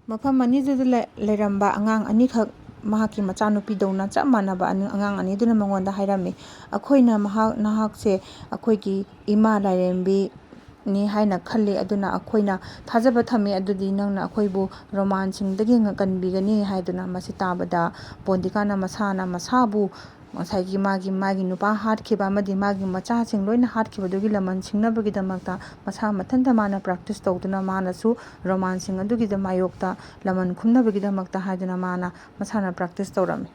ꯃꯐꯝ ꯑꯅꯤꯗꯨꯗ ꯂꯩ-, ꯂꯩꯔꯝꯕ ꯑꯉꯥꯡ ꯑꯅꯤꯈꯛ, ꯃꯍꯥꯛꯀꯤ ꯃꯆꯥꯅꯨꯄꯤꯗꯧꯅ ꯆꯞ ꯃꯥꯟꯅꯕ ꯑꯅꯤ-, ꯑꯉꯥꯡ ꯑꯅꯤꯗꯨꯅ ꯃꯉꯣꯟꯗ ꯍꯥꯏꯔꯝꯃꯤ, "ꯑꯩꯈꯣꯏꯅ ꯃꯍꯥꯛ, ꯅꯍꯥꯛꯁꯦ ꯑꯩꯈꯣꯏꯒꯤ ꯏꯃꯥ ꯂꯥꯏꯔꯦꯝꯕꯤꯅꯤ ꯍꯥꯏꯅ ꯈꯜꯂꯤ, ꯑꯗꯨꯅ ꯑꯩꯈꯣꯏꯅ ꯊꯥꯖꯕ ꯊꯝꯃꯤ, ꯑꯗꯨꯗꯤ ꯅꯪꯅ ꯑꯩꯈꯣꯏꯕꯨ ꯔꯣꯃꯥꯟꯁꯤꯡꯗꯒꯤ ꯉ-, ꯀꯟꯕꯤꯒꯅꯤ" ꯍꯥꯏꯗꯨꯅ꯫ ꯃꯁꯤ ꯇꯥꯕꯗ ꯕꯣꯟꯗꯤꯀꯥꯅ ꯃꯁꯥꯅ ꯃꯁꯥꯕꯨ ꯉꯁꯥꯏꯒꯤ ꯃꯥꯒꯤ, ꯃꯥꯒꯤ ꯅꯨꯄꯥ ꯍꯥꯠꯈꯤꯕ ꯑꯃꯗꯤ ꯃꯥꯒꯤ ꯃꯆꯥꯁꯤꯡ ꯂꯣꯏꯅ ꯍꯥꯠꯈꯤꯕꯗꯨꯒꯤ ꯂꯃꯟ ꯁꯤꯡꯅꯕꯒꯤꯗꯃꯛꯇ ꯃꯁꯥ ꯃꯊꯟꯇ ꯃꯥꯅ ꯄ꯭ꯔꯦꯛꯇꯤꯁ ꯇꯧꯗꯨꯅ, ꯃꯥꯅꯁꯨ ꯔꯣꯃꯥꯟꯁꯤꯡ ꯑꯗꯨꯒꯤꯗ ꯃꯥꯌꯣꯛꯇ ꯂꯃꯟ ꯈꯨꯝꯅꯕꯒꯤꯗꯃꯛꯇ ꯍꯥꯏꯗꯨꯅ ꯃꯥꯅ ꯃꯁꯥꯅ ꯄ꯭ꯔꯦꯛꯇꯤꯁ ꯇꯧꯔꯝꯃꯤ꯫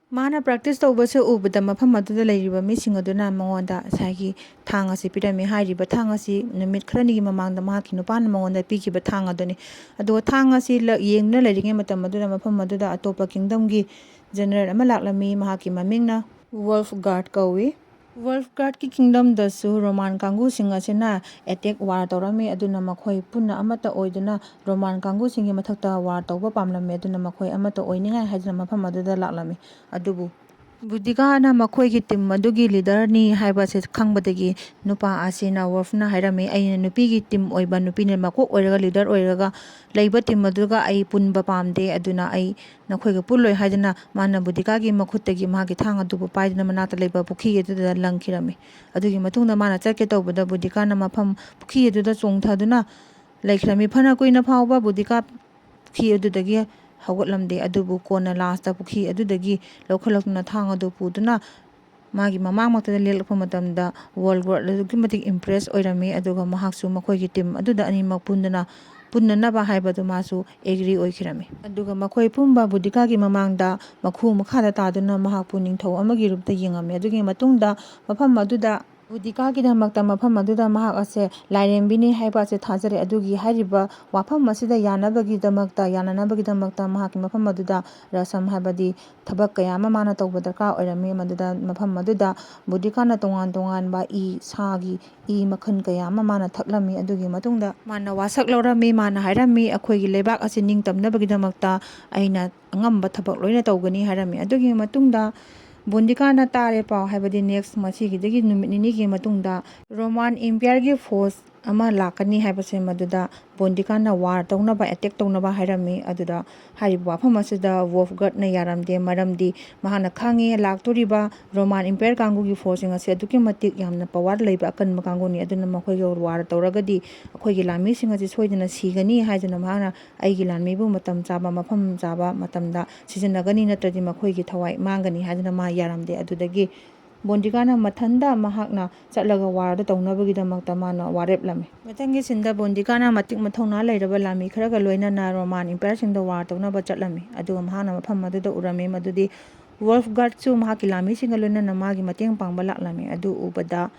ꯃꯥꯅ ꯄ꯭ꯔꯦꯛꯇꯤꯁ ꯇꯧꯕꯁꯦ ꯎꯕꯗ ꯃꯐꯝ ꯑꯗꯨꯗ ꯂꯩꯔꯤꯕ ꯃꯤꯁꯤꯡ ꯑꯗꯨꯅ ꯃꯉꯣꯟꯗ ꯉꯁꯥꯏꯒꯤ ꯊꯥꯡ ꯑꯁꯤ ꯄꯤꯔꯝꯃꯤ꯫ ꯍꯥꯏꯔꯤꯕ ꯊꯥꯡ ꯑꯁꯤ ꯅꯨꯃꯤꯠ ꯈꯔꯅꯤꯒꯤ ꯃꯃꯥꯡꯗ ꯃꯍꯥꯛꯀꯤ ꯅꯨꯄꯥꯅ ꯃꯉꯣꯟꯗ ꯄꯤꯈꯤꯕ ꯊꯥꯡ ꯑꯗꯨꯅꯤ꯫ ꯑꯗꯨꯒ ꯊꯥꯡ ꯑꯁꯤ ꯂ-, ꯌꯦꯡꯗꯨꯅ ꯂꯩꯔꯤꯉꯩ ꯃꯇꯝ ꯑꯗꯨꯗ ꯃꯐꯝ ꯑꯗꯨꯗ ꯑꯇꯣꯞꯄ ꯀꯤꯡꯗꯝꯒꯤ ꯖꯦꯅꯔꯦꯜ ꯑꯃ ꯂꯥꯛꯂꯝꯃꯤ꯫ ꯃꯍꯥꯛꯀꯤ ꯃꯃꯤꯡꯅ ꯋꯣꯜꯐ ꯒꯥꯔꯗ ꯀꯧꯏ꯫ ꯋꯣꯜꯐ ꯒꯥꯔꯗꯀꯤ ꯀꯤꯡꯗꯝꯗꯁꯨ ꯔꯣꯃꯥꯟ ꯀꯥꯡꯕꯨꯁꯤꯡ ꯑꯁꯤꯅ ꯑꯦꯇꯦꯛ, ꯋꯥꯔ ꯇꯧꯔꯝꯃꯤ꯫ ꯑꯗꯨꯅ ꯃꯈꯣꯏ ꯄꯨꯟꯅ ꯑꯃꯠꯇ ꯑꯣꯏꯗꯨꯅ ꯔꯣꯃꯥꯟ ꯀꯥꯡꯕꯨꯁꯤꯡꯒꯤ ꯃꯊꯛꯇ ꯋꯥꯔ ꯇꯧꯕ ꯄꯥꯝꯂꯝꯃꯤ꯫ ꯑꯗꯨꯅ ꯃꯈꯣꯏ ꯑꯃꯠꯇ ꯑꯣꯏꯅꯤꯡꯉꯥꯏ ꯍꯥꯏꯗꯨꯅ ꯃꯐꯝ ꯑꯗꯨꯗ ꯂꯥꯛꯂꯝꯃꯤ꯫ ꯑꯗꯨꯕꯨ ꯕꯨꯗꯤꯀꯥꯅ ꯃꯈꯣꯏꯒꯤ ꯇꯤꯝ ꯑꯗꯨꯒꯤ ꯂꯤꯗꯔꯅꯤ ꯍꯥꯏꯕꯁꯦ ꯈꯪꯕꯗꯒꯤ ꯅꯨꯄꯥ ꯑꯁꯤꯅ ꯋꯣꯜꯐꯅ ꯍꯥꯏꯔꯝꯃꯤ, "ꯑꯩꯅ ꯅꯨꯄꯤꯒꯤ ꯇꯤꯝ ꯑꯣꯏꯕ, ꯅꯨꯄꯤꯅ ꯃꯀꯣꯛ ꯑꯣꯏꯔꯒ ꯂꯤꯗꯔ ꯑꯣꯏꯔꯒ ꯂꯩꯕ ꯇꯤꯝ ꯑꯗꯨꯒ ꯑꯩ ꯄꯨꯟꯕ ꯄꯥꯝꯗꯦ, ꯑꯗꯨꯅ ꯑꯩ ꯅꯈꯣꯏꯒ ꯄꯨꯜꯂꯣꯏ" ꯍꯥꯏꯗꯨꯅ ꯃꯥꯅ ꯕꯨꯗꯤꯀꯥꯒꯤ ꯃꯈꯨꯠꯇꯒꯤ ꯃꯍꯥꯛꯀꯤ ꯊꯥꯡ ꯑꯗꯨꯕꯨ ꯄꯥꯏꯗꯨꯅ ꯃꯅꯥꯛꯇ ꯂꯩꯕ ꯄꯨꯈ꯭ꯔꯤ ꯑꯗꯨꯗ ꯂꯪꯈꯤꯔꯝꯃꯤ꯫ ꯑꯗꯨꯒꯤ ꯃꯇꯨꯡꯗ ꯃꯥꯅ ꯆꯠꯀꯦ ꯇꯧꯕꯗ ꯕꯨꯗꯤꯀꯥꯅ ꯃꯐꯝ ꯄꯨꯈ꯭ꯔꯤ ꯑꯗꯨꯗ ꯆꯣꯡꯊꯗꯨꯅ ꯂꯩꯈꯤꯔꯝꯃꯤ꯫ ꯐꯅ ꯀꯨꯏꯅ ꯐꯥꯎꯕ ꯕꯨꯗꯤꯀꯥ ꯄꯨꯈ꯭ꯔꯤ ꯑꯗꯨꯗꯒꯤ ꯍꯧꯒꯠꯂꯝꯗꯦ꯫ ꯑꯗꯨꯕꯨ ꯀꯣꯟꯅ ꯂꯥꯁꯇ ꯄꯨꯈ꯭ꯔꯤ ꯑꯗꯨꯗꯒꯤ ꯂꯧꯈꯠꯂꯛꯇꯨꯅ ꯊꯥꯡ ꯑꯗꯨ ꯄꯨꯗꯨꯅ ꯃꯥꯒꯤ ꯃꯃꯥꯡꯃꯛꯇꯗ ꯂꯦꯛꯂꯛꯄ ꯃꯇꯝꯗ ꯋꯣꯜꯐꯒꯥꯔꯗ ꯑꯗꯨꯛꯀꯤ ꯃꯇꯤꯛ ꯏꯝꯄ꯭ꯔꯦꯁ ꯑꯣꯏꯔꯝꯃꯤ꯫ ꯑꯗꯨꯒ ꯃꯍꯥꯛꯁꯨ ꯃꯈꯣꯏꯒꯤ ꯇꯤꯝ ꯑꯗꯨꯗ ꯑꯅꯤꯃꯛ ꯄꯨꯟꯗꯨꯅ, ꯄꯨꯟꯅꯅꯕ ꯍꯥꯏꯕꯗꯨ ꯃꯥꯁꯨ ꯑꯦꯒ꯭ꯔꯤ ꯑꯣꯏꯈꯤꯔꯝꯃꯤ꯫ ꯑꯗꯨꯒ ꯃꯈꯣꯏ ꯄꯨꯝꯕ ꯕꯨꯗꯤꯀꯥꯒꯤ ꯃꯃꯥꯡꯗ ꯃꯈꯨ ꯃꯈꯥꯗ ꯇꯥꯗꯨꯅ ꯃꯍꯥꯛꯄꯨ ꯅꯤꯡꯊꯧ ꯑꯃꯒꯤ ꯔꯨꯞꯇ ꯌꯦꯡꯉꯝꯃꯤ꯫ ꯑꯗꯨꯒꯤ ꯃꯇꯨꯡꯗ ꯃꯐꯝ ꯑꯗꯨꯗ ꯕꯨꯗꯤꯀꯥꯒꯤꯗꯃꯛꯇ ꯃꯐꯝ ꯑꯗꯨꯗ ꯃꯍꯥꯛ ꯑꯁꯦ ꯂꯥꯏꯔꯦꯝꯕꯤꯅꯤ ꯍꯥꯏꯕ ꯑꯁꯦ ꯊꯥꯖꯔꯦ꯫ ꯑꯗꯨꯒꯤ ꯍꯥꯏꯔꯤꯕ ꯋꯥꯐꯝ ꯑꯁꯤꯗ ꯌꯥꯅꯕꯒꯤꯗꯃꯛꯇ, ꯌꯥꯅꯅꯕꯒꯤꯗꯃꯛꯇ ꯃꯍꯥꯛꯀꯤ ꯃꯐꯝ ꯑꯗꯨꯗ ꯔꯁꯝ, ꯍꯥꯏꯕꯗꯤ ꯊꯕꯛ ꯀꯌꯥ ꯑꯃ ꯃꯥꯅ ꯇꯧꯕ ꯗꯔꯀꯥꯔ ꯑꯣꯏꯔꯝꯃꯤ꯫ ꯃꯗꯨꯗ, ꯃꯐꯝ ꯑꯗꯨꯗ ꯕꯨꯗꯤꯀꯥꯅ ꯇꯣꯉꯥꯟ ꯇꯣꯉꯥꯟꯕ ꯏ, ꯁꯥꯒꯤ ꯏ ꯃꯈꯜ ꯀꯌꯥ ꯑꯃ ꯃꯥꯅ ꯊꯛꯂꯝꯃꯤ꯫ ꯑꯗꯨꯒꯤ ꯃꯇꯨꯡꯗ ꯃꯥꯅ ꯋꯥꯁꯛ ꯂꯧꯔꯝꯃꯤ꯫ ꯃꯥꯅ ꯍꯥꯏꯔꯝꯃꯤ, "ꯑꯩꯈꯣꯏꯒꯤ ꯂꯩꯕꯥꯛ ꯑꯁꯤ ꯅꯤꯡꯇꯝꯅꯕꯒꯤꯗꯃꯛꯇ ꯑꯩꯅ ꯑꯉꯝꯕ ꯊꯕꯛ ꯂꯣꯏꯅ ꯇꯧꯒꯅꯤ" ꯍꯥꯏꯔꯝꯃꯤ꯫ ꯑꯗꯨꯒꯤ ꯃꯇꯨꯡꯗ ꯕꯨꯟꯗꯤꯀꯥꯅ ꯇꯥꯔꯦ ꯄꯥꯎ, ꯍꯥꯏꯕꯗꯤ ꯅꯦꯛꯁ ꯃꯁꯤꯒꯤꯗꯒꯤ ꯅꯨꯃꯤꯠ ꯅꯤꯅꯤꯒꯤ ꯃꯇꯨꯡꯗ ꯔꯣꯃꯥꯟ ꯏꯝꯄꯤꯌꯔꯒꯤ ꯐꯣꯔꯁ ꯑꯃ ꯂꯥꯛꯀꯅꯤ ꯍꯥꯏꯕꯁꯦ ꯃꯗꯨꯗ ꯕꯣꯟꯗꯤꯀꯥꯅ ꯋꯥꯔ ꯇꯧꯅꯕ, ꯑꯦꯇꯦꯛ ꯇꯧꯅꯕ ꯍꯥꯏꯔꯝꯃꯤ꯫ ꯑꯗꯨꯗ ꯍꯥꯏꯔꯤꯕ ꯋꯥꯐꯝ ꯑꯁꯤꯗ ꯋꯣꯜꯐꯒꯥꯔꯗꯅ ꯌꯥꯔꯝꯗꯦ, ꯃꯔꯝꯗꯤ ꯃꯍꯥꯛꯅ ꯈꯪꯉꯤ ꯂꯥꯛꯇꯣꯔꯤꯕ ꯔꯣꯃꯥꯟ ꯏꯝꯄꯤꯌꯔ ꯀꯥꯡꯕꯨꯒꯤ ꯐꯣꯔꯁꯁꯤꯡ ꯑꯁꯤ ꯑꯗꯨꯛꯀꯤ ꯃꯇꯤꯛ ꯌꯥꯝꯅ ꯄꯋꯥꯔ ꯂꯩꯕ ꯑꯀꯟꯕ ꯀꯥꯡꯕꯨꯅꯤ, ꯑꯗꯨꯅ ꯃꯈꯣꯏꯒ ꯋꯥꯔ ꯇꯧꯔꯒꯗꯤ ꯑꯩꯈꯣꯏꯒꯤ ꯂꯥꯟꯃꯤꯁꯤꯡ ꯑꯁꯤ ꯁꯣꯏꯗꯅ ꯁꯤꯒꯅꯤ ꯍꯥꯏꯗꯨꯅ ꯃꯍꯥꯛꯅ ꯑꯩꯒꯤ ꯂꯥꯟꯃꯤꯕꯨ ꯃꯇꯝ ꯆꯥꯕ, ꯃꯐꯝ ꯆꯥꯕ ꯃꯇꯝꯗ ꯁꯤꯖꯤꯟꯅꯒꯅꯤ, ꯅꯠꯇ꯭ꯔꯗꯤ ꯃꯈꯣꯏꯒꯤ ꯊꯋꯥꯏ ꯃꯥꯡꯒꯅꯤ ꯍꯥꯏꯗꯨꯅ ꯃꯥ ꯌꯥꯔꯝꯗꯦ꯫ ꯑꯗꯨꯗꯒꯤ ꯕꯣꯟꯗꯤꯀꯥꯅ ꯃꯊꯟꯇ ꯃꯍꯥꯛꯅ ꯆꯠꯂꯒ ꯋꯥꯔꯗꯨ ꯇꯧꯅꯕꯒꯤꯗꯃꯛꯇ ꯃꯥꯅ ꯋꯥꯔꯦꯞꯂꯝꯃꯤ꯫ ꯃꯊꯪꯒꯤ ꯁꯤꯟꯗ ꯕꯣꯟꯗꯤꯀꯥꯅ ꯃꯇꯤꯛ ꯃꯊꯧꯅꯥ ꯂꯩꯔꯕ ꯂꯥꯟꯃꯤ ꯈꯔꯒ ꯂꯣꯏꯅꯅ ꯔꯣꯃꯥꯟ ꯏꯝꯄꯤꯌꯔꯁꯤꯡꯗ ꯋꯥꯔ ꯇꯧꯅꯕ ꯆꯠꯂꯝꯃꯤ꯫ ꯑꯗꯨꯒ ꯃꯍꯥꯛꯅ ꯃꯐꯝ ꯑꯗꯨꯗ ꯎꯔꯝꯃꯤ ꯃꯗꯨꯗꯤ ꯋꯣꯜꯐꯒꯥꯔꯗꯁꯨ ꯃꯍꯥꯛꯀꯤ ꯂꯥꯟꯃꯤꯁꯤꯡꯒ ꯂꯣꯏꯅꯅ ꯃꯥꯒꯤ ꯃꯇꯦꯡ ꯄꯥꯡꯕ ꯂꯥꯛꯂꯝꯃꯤ꯫ ꯑꯗꯨ ꯎꯕꯗ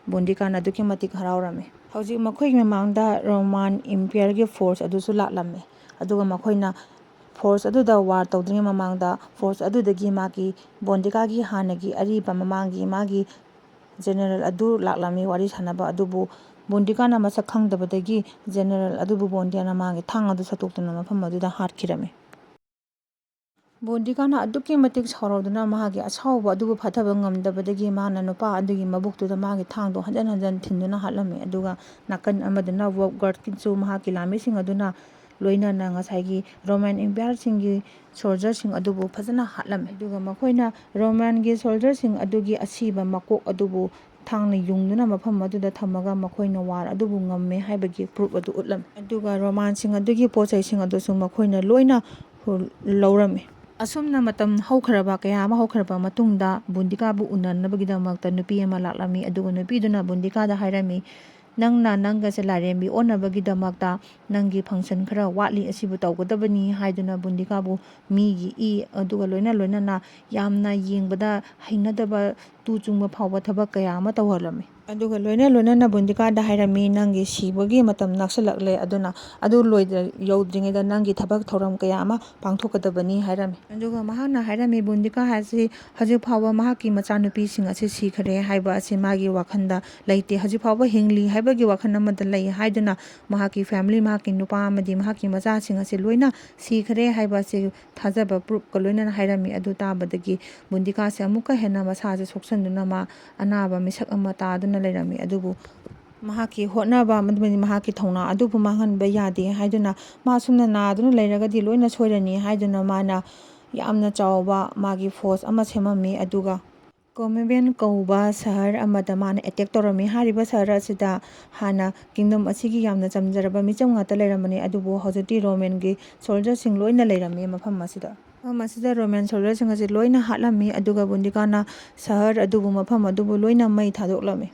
ꯕꯣꯟꯗꯤꯀꯥꯅ ꯑꯗꯨꯛꯀꯤ ꯃꯇꯤꯛ ꯍꯔꯥꯎꯔꯝꯃꯤ꯫ ꯍꯧꯖꯤꯛ ꯃꯈꯣꯏꯒꯤ ꯃꯃꯥꯡꯗ ꯔꯣꯃꯥꯟ ꯏꯝꯄꯤꯌꯔꯒꯤ ꯐꯣꯔꯁ ꯑꯗꯨꯁꯨ ꯂꯥꯛꯂꯝꯃꯤ꯫ ꯑꯗꯨꯒ ꯃꯈꯣꯏꯅ ꯐꯣꯔꯁ ꯑꯗꯨꯗ ꯋꯥꯔ ꯇꯧꯗ꯭ꯔꯤꯉꯩ ꯃꯃꯥꯡꯗ ꯐꯣꯔꯁ ꯑꯗꯨꯗꯒꯤ ꯃꯥꯒꯤ ꯕꯣꯟꯗꯤꯀꯥꯒꯤ ꯍꯥꯟꯅꯒꯤ ꯑꯔꯤꯕ ꯃꯃꯥꯡꯒꯤ ꯃꯥꯒꯤ ꯖꯦꯅꯦꯔꯦꯜ ꯑꯗꯨ ꯂꯥꯛꯂꯝꯃꯤ ꯋꯥꯔꯤ ꯁꯥꯟꯅꯕ꯫ ꯑꯗꯨꯕꯨ ꯕꯣꯟꯗꯤꯀꯥꯅ ꯃꯁꯛ ꯈꯪꯗꯕꯗꯒꯤ ꯖꯦꯅꯦꯔꯦꯜ ꯑꯗꯨꯕꯨ ꯕꯣꯟꯗꯤꯀꯥꯅ ꯃꯥꯒꯤ ꯊꯥꯡ ꯑꯗꯨ ꯁꯠꯇꯣꯛꯇꯨꯅ ꯃꯐꯝ ꯑꯗꯨꯗ ꯍꯥꯠꯈꯤꯔꯝꯃꯤ꯫ ꯕꯣꯟꯗꯤꯀꯥꯅ ꯑꯗꯨꯛꯀꯤ ꯃꯇꯤꯛ ꯁꯥꯎꯔꯗꯨꯅ ꯃꯍꯥꯛꯀꯤ ꯑꯁꯥꯎꯕ ꯑꯗꯨꯕꯨ ꯐꯥꯊꯕ ꯉꯝꯗꯕꯗꯒꯤ ꯃꯥꯅ ꯅꯨꯄꯥ ꯑꯗꯨꯒꯤ ꯃꯕꯨꯛꯇꯨꯗ ꯃꯥꯒꯤ ꯊꯥꯡꯗꯣ ꯍꯟꯖꯟ ꯍꯟꯖꯟ ꯊꯤꯟꯗꯨꯅ ꯍꯥꯠꯂꯝꯃꯤ꯫ ꯑꯗꯨꯒ ꯅꯥꯀꯟ ꯑꯃꯗꯅ ꯋꯥꯛ ꯒꯥꯔꯗꯁꯨ ꯃꯍꯥꯛꯀꯤ ꯂꯥꯟꯃꯤꯁꯤꯡ ꯑꯗꯨꯅ ꯂꯣꯏꯅꯅ ꯉꯁꯥꯏꯒꯤ ꯔꯣꯃꯥꯟ ꯏꯝꯄꯤꯌꯔꯁꯤꯡꯒꯤ ꯁꯣꯜꯖꯔꯁꯤꯡ ꯑꯗꯨꯕꯨ ꯐꯖꯅ ꯍꯥꯠꯂꯝꯃꯤ꯫ ꯑꯗꯨꯒ ꯃꯈꯣꯏꯅ ꯔꯣꯃꯥꯟꯒꯤ ꯁꯣꯜꯖꯔꯁꯤꯡ ꯑꯗꯨꯒꯤ ꯑꯁꯤꯕ ꯃꯀꯣꯛ ꯑꯗꯨꯕꯨ ꯊꯥꯡꯅ ꯌꯨꯡꯗꯨꯅ ꯃꯐꯝ ꯑꯗꯨꯗ ꯊꯝꯃꯒ ꯃꯈꯣꯏꯅ ꯋꯥꯔ ꯑꯗꯨꯕꯨ ꯉꯝꯃꯦ ꯍꯥꯏꯕꯒꯤ ꯄ꯭ꯔꯨꯐ ꯑꯗꯨ ꯎꯠꯂꯝꯃꯤ꯫ ꯑꯗꯨꯒ ꯔꯣꯃꯥꯟꯁꯤꯡ ꯑꯗꯨꯒꯤ ꯄꯣꯠ ꯆꯩꯁꯤꯡ ꯑꯗꯨꯁꯨ ꯃꯈꯣꯏꯅ ꯂꯣꯏꯅ ꯍꯨ-, ꯂꯧꯔꯝꯃꯤ꯫ ꯑꯁꯨꯝꯅ ꯃꯇꯝ ꯍꯧꯈ꯭ꯔꯕ, ꯀꯌꯥ ꯑꯃ ꯍꯧꯈ꯭ꯔꯕ ꯃꯇꯨꯡꯗ ꯕꯨꯟꯗꯤꯀꯥꯕꯨ ꯎꯅꯅꯕꯒꯤꯗꯃꯛꯇ ꯅꯨꯄꯤ ꯑꯃ ꯂꯥꯛꯂꯝꯃꯤ꯫ ꯑꯗꯨꯒ ꯅꯨꯄꯤꯗꯨꯅ ꯕꯨꯟꯗꯤꯀꯥꯗ ꯍꯥꯏꯔꯝꯃꯤ, "ꯅꯪꯅ ꯅꯪꯒꯁꯦ ꯂꯥꯏꯔꯦꯝꯕꯤ ꯑꯣꯟꯅꯕꯒꯤꯗꯃꯛꯇ ꯅꯪꯒꯤ ꯐꯪꯁꯟ ꯈꯔ ꯋꯥꯠꯂꯤ, ꯑꯁꯤꯕꯨ ꯇꯧꯒꯗꯕꯅꯤ" ꯍꯥꯏꯗꯨꯅ ꯕꯨꯟꯗꯤꯀꯥꯕꯨ ꯃꯤꯒꯤ ꯏ ꯑꯗꯨꯒ ꯂꯣꯏꯅ ꯂꯣꯏꯅꯅ ꯌꯥꯝꯅ ꯌꯦꯡꯕꯗ ꯍꯩꯅꯗꯕ, ꯇꯨ ꯆꯨꯡꯕ ꯐꯥꯎꯕ ꯊꯕꯛ ꯀꯌꯥ ꯑꯃ ꯇꯧꯍꯜꯂꯝꯃꯤ꯫ ꯑꯗꯨꯒ ꯂꯣꯏꯅ ꯂꯣꯏꯅꯅ ꯕꯨꯟꯗꯤꯀꯥꯗ ꯍꯥꯏꯔꯝꯃꯤ, "ꯅꯪꯒꯤ ꯁꯤꯕꯒꯤ ꯃꯇꯝ ꯅꯛꯁꯤꯜꯂꯛꯂꯦ, ꯑꯗꯨꯅ ꯑꯗꯨ ꯂꯣꯏꯗ-, ꯌꯧꯗ꯭ꯔꯤꯉꯩꯗ ꯅꯪꯒꯤ ꯊꯕꯛ ꯊꯧꯔꯝ ꯀꯌꯥ ꯑꯃ ꯄꯥꯡꯊꯣꯛꯀꯗꯕꯅꯤ" ꯍꯥꯏꯔꯝꯃꯤ꯫ ꯑꯗꯨꯒ ꯃꯍꯥꯛꯅ ꯍꯥꯏꯔꯝꯃꯤ, ꯕꯨꯟꯗꯤꯀꯥ ꯍꯥꯏꯁꯤ ꯍꯧꯖꯤꯛ ꯐꯥꯎꯕ ꯃꯍꯥꯛꯀꯤ ꯃꯆꯥꯅꯨꯄꯤꯁꯤꯡ ꯑꯁꯤ ꯁꯤꯈꯔꯦ ꯍꯥꯏꯕ ꯑꯁꯤ ꯃꯥꯒꯤ ꯋꯥꯈꯜꯗ ꯂꯩꯇꯦ, ꯍꯧꯖꯤꯛ ꯐꯥꯎꯕ ꯍꯤꯡꯂꯤ ꯍꯥꯏꯕꯒꯤ ꯋꯥꯈꯜ ꯑꯃꯗ ꯂꯩ ꯍꯥꯏꯗꯨꯅ ꯃꯍꯥꯛꯀꯤ ꯐꯦꯃꯤꯂꯤ, ꯃꯍꯥꯛꯀꯤ ꯅꯨꯄꯥ ꯑꯃꯗꯤ ꯃꯍꯥꯛꯀꯤ ꯃꯆꯥꯁꯤꯡ ꯑꯁꯤ ꯂꯣꯏꯅ ꯁꯤꯈꯔꯦ ꯍꯥꯏꯕ ꯑꯁꯤ ꯊꯥꯖꯕ ꯄ꯭ꯔꯨꯐꯀ ꯂꯣꯏꯅꯅ ꯍꯥꯏꯔꯝꯃꯤ꯫ ꯑꯗꯨ ꯇꯥꯕꯗꯒꯤ ꯕꯨꯟꯗꯤꯀꯥꯁꯦ ꯑꯃꯨꯛꯀ ꯍꯦꯟꯅ ꯃꯁꯥꯁꯦ ꯁꯣꯛꯆꯟꯗꯨꯅ ꯃꯥ ꯑꯅꯥꯕ ꯃꯤꯁꯛ ꯑꯃ ꯇꯥꯗꯨꯅ ꯂꯩꯔꯝꯃꯤ꯫ ꯑꯗꯨꯕꯨ ꯃꯍꯥꯛꯀꯤ ꯍꯣꯠꯅꯕ ꯑꯃꯗꯤ ꯃꯍꯥꯛꯀꯤ ꯊꯧꯅꯥ ꯑꯗꯨꯕꯨ ꯃꯥꯡꯍꯟꯕ ꯌꯥꯗꯦ ꯍꯥꯏꯗꯨꯅ, ꯃꯥ ꯑꯁꯨꯝꯅ ꯅꯥꯗꯨꯅ ꯂꯩꯔꯒꯗꯤ ꯂꯣꯏꯅ ꯁꯣꯏꯔꯅꯤ ꯍꯥꯏꯗꯨꯅ ꯃꯥꯅ ꯌꯥꯝꯅ ꯆꯥꯎꯕ ꯃꯥꯒꯤ ꯐꯣꯔꯁ ꯑꯃ ꯁꯦꯝꯃꯝꯃꯤ꯫ ꯑꯗꯨꯒ ꯀꯣꯃꯦꯕꯦꯟ ꯀꯧꯕ ꯁꯍꯔ ꯑꯃꯗ ꯃꯥꯅ ꯑꯦꯇꯦꯛ ꯇꯧꯔꯝꯃꯤ꯫ ꯍꯥꯏꯔꯤꯕ ꯁꯍꯔ ꯑꯁꯤꯗ ꯍꯥꯟꯅ ꯀꯤꯡꯗꯝ ꯑꯁꯤꯒꯤ ꯌꯥꯝꯅ ꯆꯝꯖꯔꯕ ꯃꯤꯆꯝ ꯉꯥꯛꯇ ꯂꯩꯔꯝꯕꯅꯤ, ꯑꯗꯨꯕꯨ ꯍꯧꯖꯤꯛꯇꯤ ꯔꯣꯃꯦꯟꯒꯤ ꯁꯣꯜꯖꯔꯁꯤꯡ ꯂꯣꯏꯅ ꯂꯩꯔꯝꯃꯤ ꯃꯐꯝ ꯑꯁꯤꯗ꯫ ꯃꯐꯝ ꯑꯁꯤꯗ ꯔꯣꯃꯦꯟ ꯁꯣꯜꯖꯔꯁꯤꯡ ꯑꯁꯤ ꯂꯣꯏꯅ ꯍꯥꯠꯂꯝꯃꯤ, ꯑꯗꯨꯒ ꯕꯨꯟꯗꯤꯀꯥꯅ ꯁꯍꯔ ꯑꯗꯨꯕꯨ, ꯃꯐꯝ ꯑꯗꯨꯕꯨ ꯂꯣꯏꯅ ꯃꯩ ꯊꯥꯗꯣꯛꯂꯝꯃꯤ꯫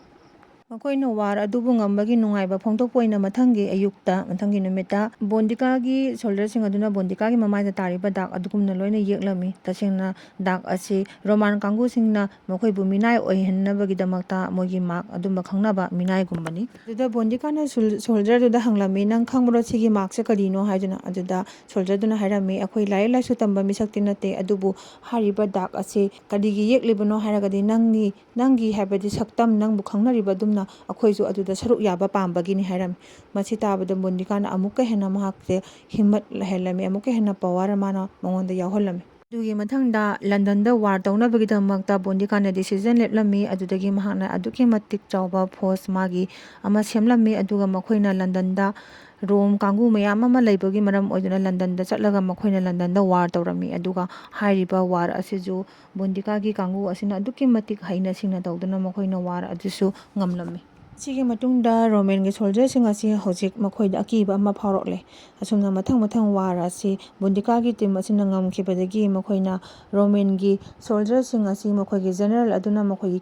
ꯃꯈꯣꯏꯅ ꯋꯥꯔ ꯑꯗꯨꯕꯨ ꯉꯝꯕꯒꯤ ꯅꯨꯡꯉꯥꯏꯕ ꯐꯣꯡꯗꯣꯛꯄ ꯑꯣꯏꯅ ꯃꯊꯪꯒꯤ ꯑꯌꯨꯛꯇ, ꯃꯊꯪꯒꯤ ꯅꯨꯃꯤꯠꯇ ꯕꯣꯟꯗꯤꯀꯥꯒꯤ ꯁꯣꯜꯖꯔꯁꯤꯡ ꯑꯗꯨꯅ ꯕꯣꯟꯗꯤꯀꯥꯒꯤ ꯃꯃꯥꯏꯗ ꯇꯥꯔꯤꯕ ꯗꯥꯛ ꯑꯗꯨꯒꯨꯝꯅ ꯂꯣꯏꯅ ꯌꯦꯛꯂꯝꯃꯤ꯫ ꯇꯁꯦꯡꯅ ꯗꯥꯛ ꯑꯁꯤ ꯔꯣꯃꯥꯟ ꯀꯥꯡꯕꯨꯁꯤꯡꯅ ꯃꯈꯣꯏꯕꯨ ꯃꯤꯅꯥꯏ ꯑꯣꯏꯍꯟꯅꯕꯒꯤꯗꯃꯛꯇ ꯃꯣꯏꯒꯤ ꯃꯥꯔꯛ ꯑꯗꯨꯝꯕ ꯈꯪꯅꯕ ꯃꯤꯅꯥꯏꯒꯨꯝꯕꯅꯤ꯫ ꯑꯗꯨꯗ ꯕꯣꯟꯗꯤꯀꯥꯅ ꯁꯨꯜ-, ꯁꯣꯜꯖꯔꯗꯨꯗ ꯍꯪꯂꯝꯃꯤ, "ꯅꯪ ꯈꯪꯕ꯭ꯔꯣ ꯁꯤꯒꯤ ꯃꯥꯔꯛꯁꯦ ꯀꯔꯤꯅꯣ?" ꯍꯥꯏꯗꯨꯅ꯫ ꯑꯗꯨꯗ ꯁꯣꯜꯖꯔꯗꯨꯅ ꯍꯥꯏꯔꯝꯃꯤ, "ꯑꯩꯈꯣꯏ ꯂꯥꯏꯔꯤꯛ ꯂꯥꯏꯁꯨ ꯇꯝꯕ ꯃꯤꯁꯛꯇꯤ ꯅꯠꯇꯦ, ꯑꯗꯨꯕꯨ ꯍꯥꯏꯔꯤꯕ ꯗꯥꯛ ꯑꯁꯤ ꯀꯔꯤꯒꯤ ꯌꯦꯛꯂꯤꯕꯅꯣ ꯍꯥꯏꯔꯒꯗꯤ ꯅꯪꯒꯤ, ꯅꯪꯒꯤ ꯍꯥꯏꯕꯗꯤ ꯁꯛꯇꯝ, ꯅꯪꯕꯨ ꯈꯪꯅꯔꯤꯕ ꯑꯗꯨꯝꯅ ꯑꯩꯈꯣꯏꯁꯨ ꯑꯗꯨꯗ ꯁꯔꯨꯛ ꯌꯥꯕ ꯄꯥꯝꯕꯒꯤꯅꯤ" ꯍꯥꯏꯔꯝꯃꯤ꯫ ꯃꯁꯤ ꯇꯥꯕꯗ ꯕꯣꯟꯗꯤꯀꯥꯅ ꯑꯃꯨꯛꯀ ꯍꯦꯟꯅ ꯃꯍꯥꯛꯁꯦ ꯍꯤꯝꯃꯠ ꯂꯩꯍꯜꯂꯝꯃꯤ, ꯑꯃꯨꯛꯀ ꯍꯦꯟꯅ ꯄꯋꯥꯔ ꯃꯥꯅ ꯃꯉꯣꯟꯗ ꯌꯥꯎꯍꯜꯂꯝꯃꯤ꯫ ꯑꯗꯨꯒꯤ ꯃꯊꯪꯗ ꯂꯟꯗꯟꯗ ꯋꯥꯔ ꯇꯧꯅꯕꯒꯤꯗꯃꯛꯇ ꯕꯣꯟꯗꯤꯀꯥꯅ ꯗꯤꯁꯤꯖꯟ ꯂꯦꯞꯂꯝꯃꯤ꯫ ꯑꯗꯨꯗꯒꯤ ꯃꯍꯥꯛꯅ ꯑꯗꯨꯛꯀꯤ ꯃꯇꯤꯛ ꯆꯥꯎꯕ ꯐꯣꯔꯁ ꯃꯥꯒꯤ ꯑꯃ ꯁꯦꯝꯂꯝꯃꯤ꯫ ꯑꯗꯨꯒ ꯃꯈꯣꯏꯅ ꯂꯟꯗꯟꯗ ꯔꯣꯝ ꯀꯥꯡꯕꯨ ꯃꯌꯥꯝ ꯑꯃ ꯂꯩꯕꯒꯤ ꯃꯔꯝ ꯑꯣꯏꯗꯨꯅ ꯂꯟꯗꯟꯗ ꯆꯠꯂꯒ ꯃꯈꯣꯏꯅ ꯂꯟꯗꯟꯗ ꯋꯥꯔ ꯇꯧꯔꯝꯃꯤ꯫ ꯑꯗꯨꯒ ꯍꯥꯏꯔꯤꯕ ꯋꯥꯔ ꯑꯁꯤꯁꯨ ꯕꯣꯟꯗꯤꯀꯥꯒꯤ ꯀꯥꯡꯕꯨ ꯑꯁꯤꯅ ꯑꯗꯨꯛꯀꯤ ꯃꯇꯤꯛ ꯍꯩꯅ ꯁꯤꯡꯅ ꯇꯧꯗꯨꯅ ꯃꯈꯣꯏꯅ ꯋꯥꯔ ꯑꯗꯨꯁꯨ ꯉꯝꯂꯝꯃꯤ꯫ ꯁꯤꯒꯤ ꯃꯇꯨꯡꯗ ꯔꯣꯃꯦꯟꯒꯤ ꯁꯣꯜꯖꯔꯁꯤꯡ ꯑꯁꯤ ꯍꯧꯖꯤꯛ ꯃꯈꯣꯏꯗ ꯑꯀꯤꯕ ꯑꯃ ꯐꯥꯎꯔꯛꯂꯦ꯫ ꯑꯁꯨꯝꯅ ꯃꯊꯪ ꯃꯊꯪ ꯋꯥꯔ ꯑꯁꯤ ꯕꯣꯟꯗꯤꯀꯥꯒꯤ ꯇꯤꯝ ꯑꯁꯤꯅ ꯉꯝꯈꯤꯕꯗꯒꯤ ꯃꯈꯣꯏꯅ ꯔꯣꯃꯦꯟꯒꯤ ꯁꯣꯜꯖꯔꯁꯤꯡ ꯑꯁꯤ ꯃꯈꯣꯏꯒꯤ ꯖꯦꯅꯔꯦꯜ ꯑꯗꯨꯅ ꯃꯈꯣꯏꯒꯤ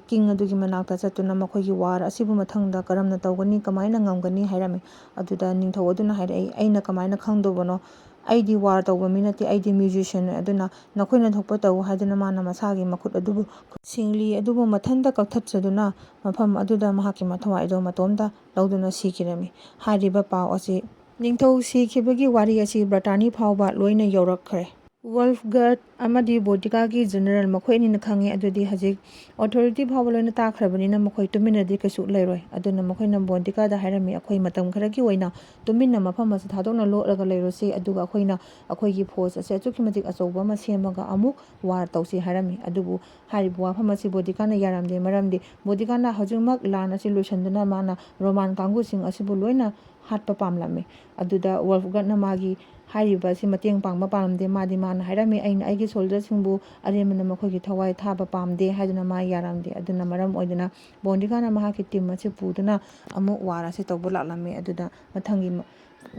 ꯀꯤꯡ ꯑꯗꯨꯒꯤ ꯃꯅꯥꯛꯇ ꯆꯠꯇꯨꯅ ꯃꯈꯣꯏꯒꯤ ꯋꯥꯔ ꯑꯁꯤꯕꯨ ꯃꯊꯪꯗ ꯀꯔꯝꯅ ꯇꯧꯒꯅꯤ, ꯀꯃꯥꯏꯅ ꯉꯝꯒꯅꯤ ꯍꯥꯏꯔꯝꯃꯤ꯫ ꯑꯗꯨꯗ ꯅꯤꯡꯊꯧ ꯑꯗꯨꯅ ꯍꯥꯏꯔꯛꯏ, "ꯑꯩꯅ ꯀꯃꯥꯏꯅ ꯈꯪꯗꯧꯕꯅꯣ? ꯑꯩꯗꯤ ꯋꯥꯔ ꯇꯧꯕ ꯃꯤ ꯅꯠꯇꯦ, ꯑꯩꯗꯤ ꯃ꯭ꯌꯨꯖꯤꯁꯤꯌꯟꯅꯤ, ꯑꯗꯨꯅ ꯅꯈꯣꯏꯅ ꯊꯣꯛꯄ ꯇꯧ" ꯍꯥꯏꯗꯨꯅ ꯃꯥꯅ ꯃꯁꯥꯒꯤ ꯃꯈꯨꯠ ꯑꯗꯨꯕꯨ ꯁꯤꯡꯂꯤ ꯑꯗꯨꯕꯨ ꯃꯊꯟꯇ ꯀꯛꯊꯠꯆꯗꯨꯅ ꯃꯐꯝ ꯑꯗꯨꯗ ꯃꯍꯥꯛꯀꯤ ꯃꯊꯋꯥꯏꯗꯣ ꯃꯇꯣꯝꯇ ꯂꯧꯗꯨꯅ ꯁꯤꯈꯤꯔꯝꯃꯤ꯫ ꯍꯥꯏꯔꯤꯕ ꯄꯥꯎ ꯑꯁꯤ ꯅꯤꯡꯊꯧ ꯁꯤꯈꯤꯕꯒꯤ ꯋꯥꯔꯤ ꯑꯁꯤ ꯕ꯭ꯔꯤꯇꯥꯅꯤ ꯐꯥꯎꯕ ꯂꯣꯏꯅ ꯌꯧꯔꯛꯈ꯭ꯔꯦ꯫ ꯋꯣꯜꯐꯒꯥꯔꯗ ꯑꯃꯗꯤ ꯕꯣꯟꯗꯤꯀꯥꯒꯤ ꯖꯦꯅꯔꯦꯜ ꯃꯈꯣꯏ ꯑꯅꯤꯅ ꯈꯪꯉꯤ, ꯑꯗꯨꯗꯤ ꯍꯧꯖꯤꯛ ꯑꯣꯊꯣꯔꯤꯇꯤ ꯐꯥꯎꯕ ꯂꯣꯏꯅ ꯇꯥꯈ꯭ꯔꯕꯅꯤꯅ ꯃꯈꯣꯏ ꯇꯨꯃꯤꯟꯅꯗꯤ ꯀꯩꯁꯨ ꯂꯩꯔꯣꯏ꯫ ꯑꯗꯨꯅ ꯃꯈꯣꯏꯅ ꯕꯣꯟꯗꯤꯀꯥꯗ ꯍꯥꯏꯔꯝꯃꯤ, "ꯑꯩꯈꯣꯏ ꯃꯇꯝ ꯈꯔꯒꯤ ꯑꯣꯏꯅ ꯇꯨꯃꯤꯟꯅ ꯃꯐꯝ ꯑꯁꯤ ꯊꯥꯗꯣꯛꯅ ꯂꯣꯠꯂꯒ ꯂꯩꯔꯨꯁꯤ, ꯑꯗꯨꯒ ꯑꯩꯈꯣꯏꯅ ꯑꯩꯈꯣꯏꯒꯤ ꯐꯣꯔꯁ ꯑꯁꯦ ꯑꯆꯨꯛꯀꯤ ꯃꯇꯤꯛ ꯑꯆꯧꯕ ꯑꯃ ꯁꯦꯝꯃꯒ ꯑꯃꯨꯛ ꯋꯥꯔ ꯇꯧꯁꯤ" ꯍꯥꯏꯔꯝꯃꯤ꯫ ꯑꯗꯨꯕꯨ ꯍꯥꯏꯔꯤꯕ ꯋꯥꯐꯝ ꯑꯁꯤ ꯕꯣꯟꯗꯤꯀꯥꯅ ꯌꯥꯔꯝꯗꯦ, ꯃꯔꯝꯗꯤ ꯕꯣꯟꯗꯤꯀꯥꯅ ꯍꯧꯖꯤꯛꯃꯛ ꯂꯥꯟ ꯑꯁꯤ ꯂꯣꯏꯁꯤꯟꯗꯨꯅ ꯃꯥꯅ ꯔꯣꯃꯥꯟ ꯀꯥꯡꯕꯨꯁꯤꯡ ꯑꯁꯤꯕꯨ ꯂꯣꯏꯅ ꯍꯥꯠꯄ ꯄꯥꯝꯂꯝꯃꯤ꯫ ꯑꯗꯨꯗ ꯋꯣꯜꯐꯒꯥꯔꯗꯅ ꯃꯥꯒꯤ ꯍꯥꯏꯔꯤꯕ ꯑꯁꯤ ꯃꯇꯦꯡ ꯄꯥꯡꯕ ꯄꯥꯝꯂꯝꯗꯦ꯫ ꯃꯥꯗꯤ, ꯃꯥꯅ ꯍꯥꯏꯔꯝꯃꯤ, "ꯑꯩꯅ ꯑꯩꯒꯤ ꯁꯣꯜꯖꯔꯁꯤꯡꯕꯨ ꯑꯔꯦꯝꯕꯅ ꯃꯈꯣꯏꯒꯤ ꯊꯋꯥꯏ ꯊꯥꯕ ꯄꯥꯝꯗꯦ" ꯍꯥꯏꯗꯨꯅ ꯃꯥ ꯌꯥꯔꯝꯗꯦ꯫ ꯑꯗꯨꯅ ꯃꯔꯝ ꯑꯣꯏꯗꯨꯅ ꯕꯣꯟꯗꯤꯀꯥꯅ ꯃꯍꯥꯛꯀꯤ ꯇꯤꯝ ꯑꯁꯤ ꯄꯨꯗꯨꯅ ꯑꯃꯨꯛ ꯋꯥꯔ ꯑꯁꯤ ꯇꯧꯕ ꯂꯥꯛꯂꯝꯃꯤ꯫ ꯑꯗꯨꯗ ꯃꯊꯪꯒꯤ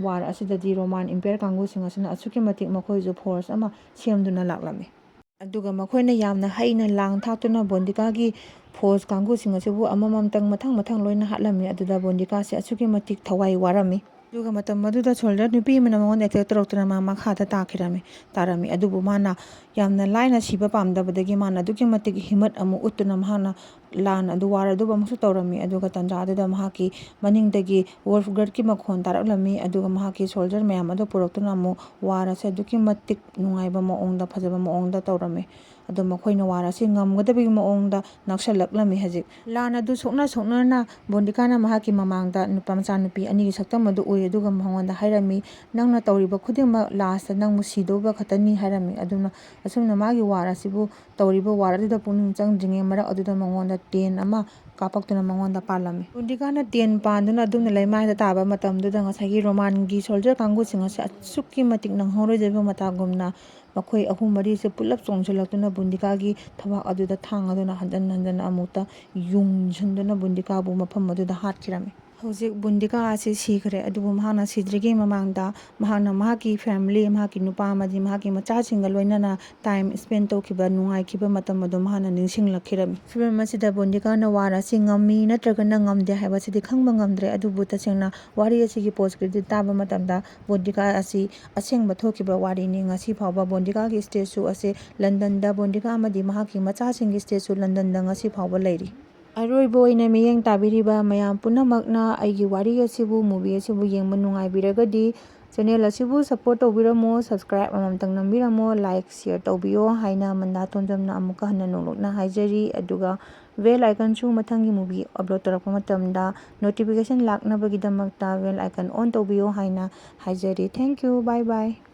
ꯋꯥꯔ ꯑꯁꯤꯗꯗꯤ ꯔꯣꯃꯥꯟ ꯏꯝꯄꯤꯌꯔ ꯀꯥꯡꯕꯨꯁꯤꯡ ꯑꯁꯤꯅ ꯑꯁꯨꯛꯀꯤ ꯃꯇꯤꯛ ꯃꯈꯣꯏꯁꯨ ꯐꯣꯔꯁ ꯑꯃ ꯁꯦꯝꯗꯨꯅ ꯂꯥꯛꯂꯝꯃꯤ꯫ ꯑꯗꯨꯒ ꯃꯈꯣꯏꯅ ꯌꯥꯝꯅ ꯍꯩꯅ ꯂꯥꯡ ꯊꯥꯛꯇꯨꯅ ꯕꯣꯟꯗꯤꯀꯥꯒꯤ ꯐꯣꯔꯁ ꯀꯥꯡꯕꯨꯁꯤꯡ ꯑꯁꯤꯕꯨ ꯑꯃꯃꯝꯇꯪ ꯃꯊꯪ ꯃꯊꯪ ꯂꯣꯏꯅ ꯍꯥꯠꯂꯝꯃꯤ꯫ ꯑꯗꯨꯗ ꯕꯣꯟꯗꯤꯀꯥꯁꯦ ꯑꯁꯨꯛꯀꯤ ꯃꯇꯤꯛ ꯊꯋꯥꯏ ꯋꯥꯔꯝꯃꯤ꯫ ꯑꯗꯨꯒ ꯃꯇꯝ ꯑꯗꯨꯗ ꯁꯣꯜꯖꯔ ꯅꯨꯄꯤ ꯑꯃꯅ ꯃꯉꯣꯟꯗ ꯑꯦꯇꯦꯛ ꯇꯧꯔꯛꯇꯨꯅ ꯃꯥ ꯃꯈꯥꯗ ꯇꯥꯈꯤꯔꯝꯃꯤ, ꯇꯥꯔꯝꯃꯤ꯫ ꯑꯗꯨꯕꯨ ꯃꯥꯅ ꯌꯥꯝꯅ ꯂꯥꯏꯅ ꯁꯤꯕ ꯄꯥꯝꯗꯕꯗꯒꯤ ꯃꯥꯅ ꯑꯗꯨꯛꯀꯤ ꯃꯇꯤꯛ ꯍꯤꯝꯃꯠ ꯑꯃ ꯎꯠꯇꯨꯅ ꯃꯍꯥꯛꯅ ꯂꯥꯟ ꯑꯗꯨ, ꯋꯥꯔ ꯑꯗꯨ ꯑꯃꯨꯛꯁꯨ ꯇꯧꯔꯝꯃꯤ꯫ ꯑꯗꯨꯒ ꯇꯥꯟꯖꯥ ꯑꯗꯨꯗ ꯃꯍꯥꯛꯀꯤ ꯃꯅꯤꯡꯗꯒꯤ ꯋꯣꯜꯐꯒꯔꯠꯀꯤ ꯃꯈꯣꯟ ꯇꯥꯔꯛꯂꯝꯃꯤ꯫ ꯑꯗꯨꯒ ꯃꯍꯥꯛꯀꯤ ꯁꯣꯜꯖꯔ ꯃꯌꯥꯝ ꯑꯗꯨ ꯄꯨꯔꯛꯇꯨꯅ ꯑꯃꯨꯛ ꯋꯥꯔ ꯑꯁꯤ ꯑꯗꯨꯛꯀꯤ ꯃꯇꯤꯛ ꯅꯨꯡꯉꯥꯏꯕ ꯃꯑꯣꯡꯗ, ꯐꯖꯕ ꯃꯑꯣꯡꯗ ꯇꯧꯔꯝꯃꯤ꯫ ꯑꯗꯣ ꯃꯈꯣꯏꯅ ꯋꯥꯔ ꯑꯁꯤ ꯉꯝꯒꯗꯕꯒꯤ ꯃꯑꯣꯡꯗ ꯅꯛꯁꯜꯂꯛꯂꯝꯃꯤ꯫ ꯍꯧꯖꯤꯛ ꯂꯥꯟ ꯑꯗꯨ ꯁꯣꯛꯅ ꯁꯣꯛꯅꯅ ꯕꯣꯟꯗꯤꯀꯥꯅ ꯃꯍꯥꯛꯀꯤ ꯃꯃꯥꯡꯗ ꯅꯨꯄꯥ ꯃꯆꯥꯅꯨꯄꯤ ꯑꯅꯤꯒꯤ ꯁꯛꯇꯝ ꯑꯗꯨ ꯎꯏ꯫ ꯑꯗꯨꯒ ꯃꯉꯣꯟꯗ ꯍꯥꯏꯔꯝꯃꯤ, "ꯅꯪꯅ ꯇꯧꯔꯤꯕ ꯈꯨꯗꯤꯡꯃꯛ ꯂꯥꯁꯇ ꯅꯪꯕꯨ ꯁꯤꯗꯧꯕ ꯈꯛꯇꯅꯤ" ꯍꯥꯏꯔꯝꯃꯤ꯫ ꯑꯗꯨꯅ ꯑꯁꯨꯝꯅ ꯃꯥꯒꯤ ꯋꯥꯔ ꯑꯁꯤꯕꯨ, ꯇꯧꯔꯤꯕ ꯋꯥꯔ ꯑꯗꯨꯗ ꯄꯨꯛꯅꯤꯡ ꯆꯪꯗ꯭ꯔꯤꯉꯩ ꯃꯔꯛ ꯑꯗꯨꯗ ꯃꯉꯣꯟꯗ ꯇꯦꯟ ꯑꯃ ꯀꯥꯞꯄꯛꯇꯨꯅ ꯃꯉꯣꯟꯗ ꯄꯥꯜꯂꯝꯃꯤ꯫ ꯕꯣꯟꯗꯤꯀꯥꯅ ꯇꯦꯟ ꯄꯥꯟꯗꯨꯅ ꯑꯗꯨꯝꯅ ꯂꯩꯃꯥꯏꯗ ꯇꯥꯕ ꯃꯇꯝꯗꯨꯗ ꯉꯁꯥꯏꯒꯤ ꯔꯣꯃꯥꯟꯒꯤ ꯁꯣꯜꯖꯔ ꯀꯥꯡꯕꯨꯁꯤꯡ ꯑꯁꯤ ꯑꯁꯨꯛꯀꯤ ꯃꯇꯤꯛ ꯅꯪꯍꯧꯔꯣꯏꯗꯕ ꯃꯇꯥꯒꯨꯝꯅ ꯃꯈꯣꯏ ꯑꯍꯨꯝ ꯃꯔꯤꯁꯦ ꯄꯨꯂꯞ ꯆꯣꯡꯁꯤꯜꯂꯛꯇꯨꯅ ꯕꯣꯟꯗꯤꯀꯥꯒꯤ ꯊꯕꯥꯛ ꯑꯗꯨꯗ ꯊꯥꯡ ꯑꯗꯨꯅ ꯍꯟꯖꯟ ꯍꯟꯖꯟꯅ ꯑꯃꯨꯛꯇ ꯌꯨꯡꯁꯤꯟꯗꯨꯅ ꯕꯣꯟꯗꯤꯀꯥꯕꯨ ꯃꯐꯝ ꯑꯗꯨꯗ ꯍꯥꯠꯈꯤꯔꯝꯃꯤ꯫ ꯍꯧꯖꯤꯛ ꯕꯣꯟꯗꯤꯀꯥ ꯑꯁꯤ ꯁꯤꯈ꯭ꯔꯦ, ꯑꯗꯨꯕꯨ ꯃꯍꯥꯛꯅ ꯁꯤꯗ꯭ꯔꯤꯉꯩ ꯃꯃꯥꯡꯗ ꯃꯍꯥꯛꯅ ꯃꯍꯥꯛꯀꯤ family, ꯃꯍꯥꯛꯀꯤ ꯅꯨꯄꯥ ꯑꯃꯗꯤ ꯃꯍꯥꯛꯀꯤ ꯃꯆꯥꯁꯤꯡꯒ ꯂꯣꯏꯅꯅ time spend ꯇꯧꯈꯤꯕ, ꯅꯨꯡꯉꯥꯏꯈꯤꯕ ꯃꯇꯝ ꯑꯗꯨ ꯃꯍꯥꯛꯅ ꯅꯤꯡꯁꯤꯡꯂꯛꯈꯤꯔꯝꯃꯤ꯫ ꯐꯤꯂꯝ ꯑꯁꯤꯗ ꯕꯣꯟꯗꯤꯀꯥꯅ ꯋꯥꯔ ꯑꯁꯤ ꯉꯝꯃꯤ ꯅꯠꯇ꯭ꯔꯒꯅ ꯉꯝꯗꯦ ꯍꯥꯏꯕꯁꯤꯗꯤ ꯈꯪꯕ ꯉꯝꯗ꯭ꯔꯦ, ꯑꯗꯨꯕꯨ ꯇꯁꯦꯡꯅ ꯋꯥꯔꯤ ꯑꯁꯤꯒꯤ post credit ꯇꯥꯕ ꯃꯇꯝꯗ ꯕꯣꯟꯗꯤꯀꯥ ꯑꯁꯤ ꯑꯁꯦꯡꯕ ꯊꯣꯛꯈꯤꯕ ꯋꯥꯔꯤꯅꯤ꯫ ꯉꯁꯤ ꯐꯥꯎꯕ ꯕꯣꯟꯗꯤꯀꯥꯒꯤ statue ꯑꯁꯤ ꯂꯟꯗꯟꯗ, ꯕꯣꯟꯗꯤꯀꯥ ꯑꯃꯗꯤ ꯃꯍꯥꯛꯀꯤ ꯃꯆꯥꯁꯤꯡꯒꯤ statue ꯂꯟꯗꯟꯗ ꯉꯁꯤ ꯐꯥꯎꯕ ꯂꯩꯔꯤ꯫ ꯑꯔꯣꯏꯕ ꯑꯣꯏꯅ ꯃꯤꯠꯌꯦꯡ ꯇꯥꯕꯤꯔꯤꯕ ꯃꯌꯥꯝ ꯄꯨꯝꯅꯃꯛꯅ ꯑꯩꯒꯤ ꯋꯥꯔꯤ ꯑꯁꯤꯕꯨ, movie ꯑꯁꯤꯕꯨ ꯌꯦꯡꯕ ꯅꯨꯡꯉꯥꯏꯕꯤꯔꯒꯗꯤ channel ꯑꯁꯤꯕꯨ support ꯇꯧꯕꯤꯔꯝꯃꯣ, subscribe ꯑꯃꯃꯝꯇꯪ ꯅꯝꯕꯤꯔꯝꯃꯣ, like, share ꯇꯧꯕꯤꯌꯣ ꯍꯥꯏꯅ ꯃꯟꯗꯥ ꯇꯣꯟꯖꯝꯅ ꯑꯃꯨꯛꯀ ꯍꯟꯅ ꯅꯣꯡꯂꯨꯛꯅ ꯍꯥꯏꯖꯔꯤ꯫ ꯑꯗꯨꯒ bell iconꯁꯨ ꯃꯊꯪꯒꯤ movie upload ꯇꯧꯔꯛꯄ ꯃꯇꯝꯗ notification ꯂꯥꯛꯅꯕꯒꯤꯗꯃꯛꯇ bell icon on ꯇꯧꯕꯤꯌꯣ ꯍꯥꯏꯅ ꯍꯥꯏꯖꯔꯤ꯫ Thank you, bye bye꯫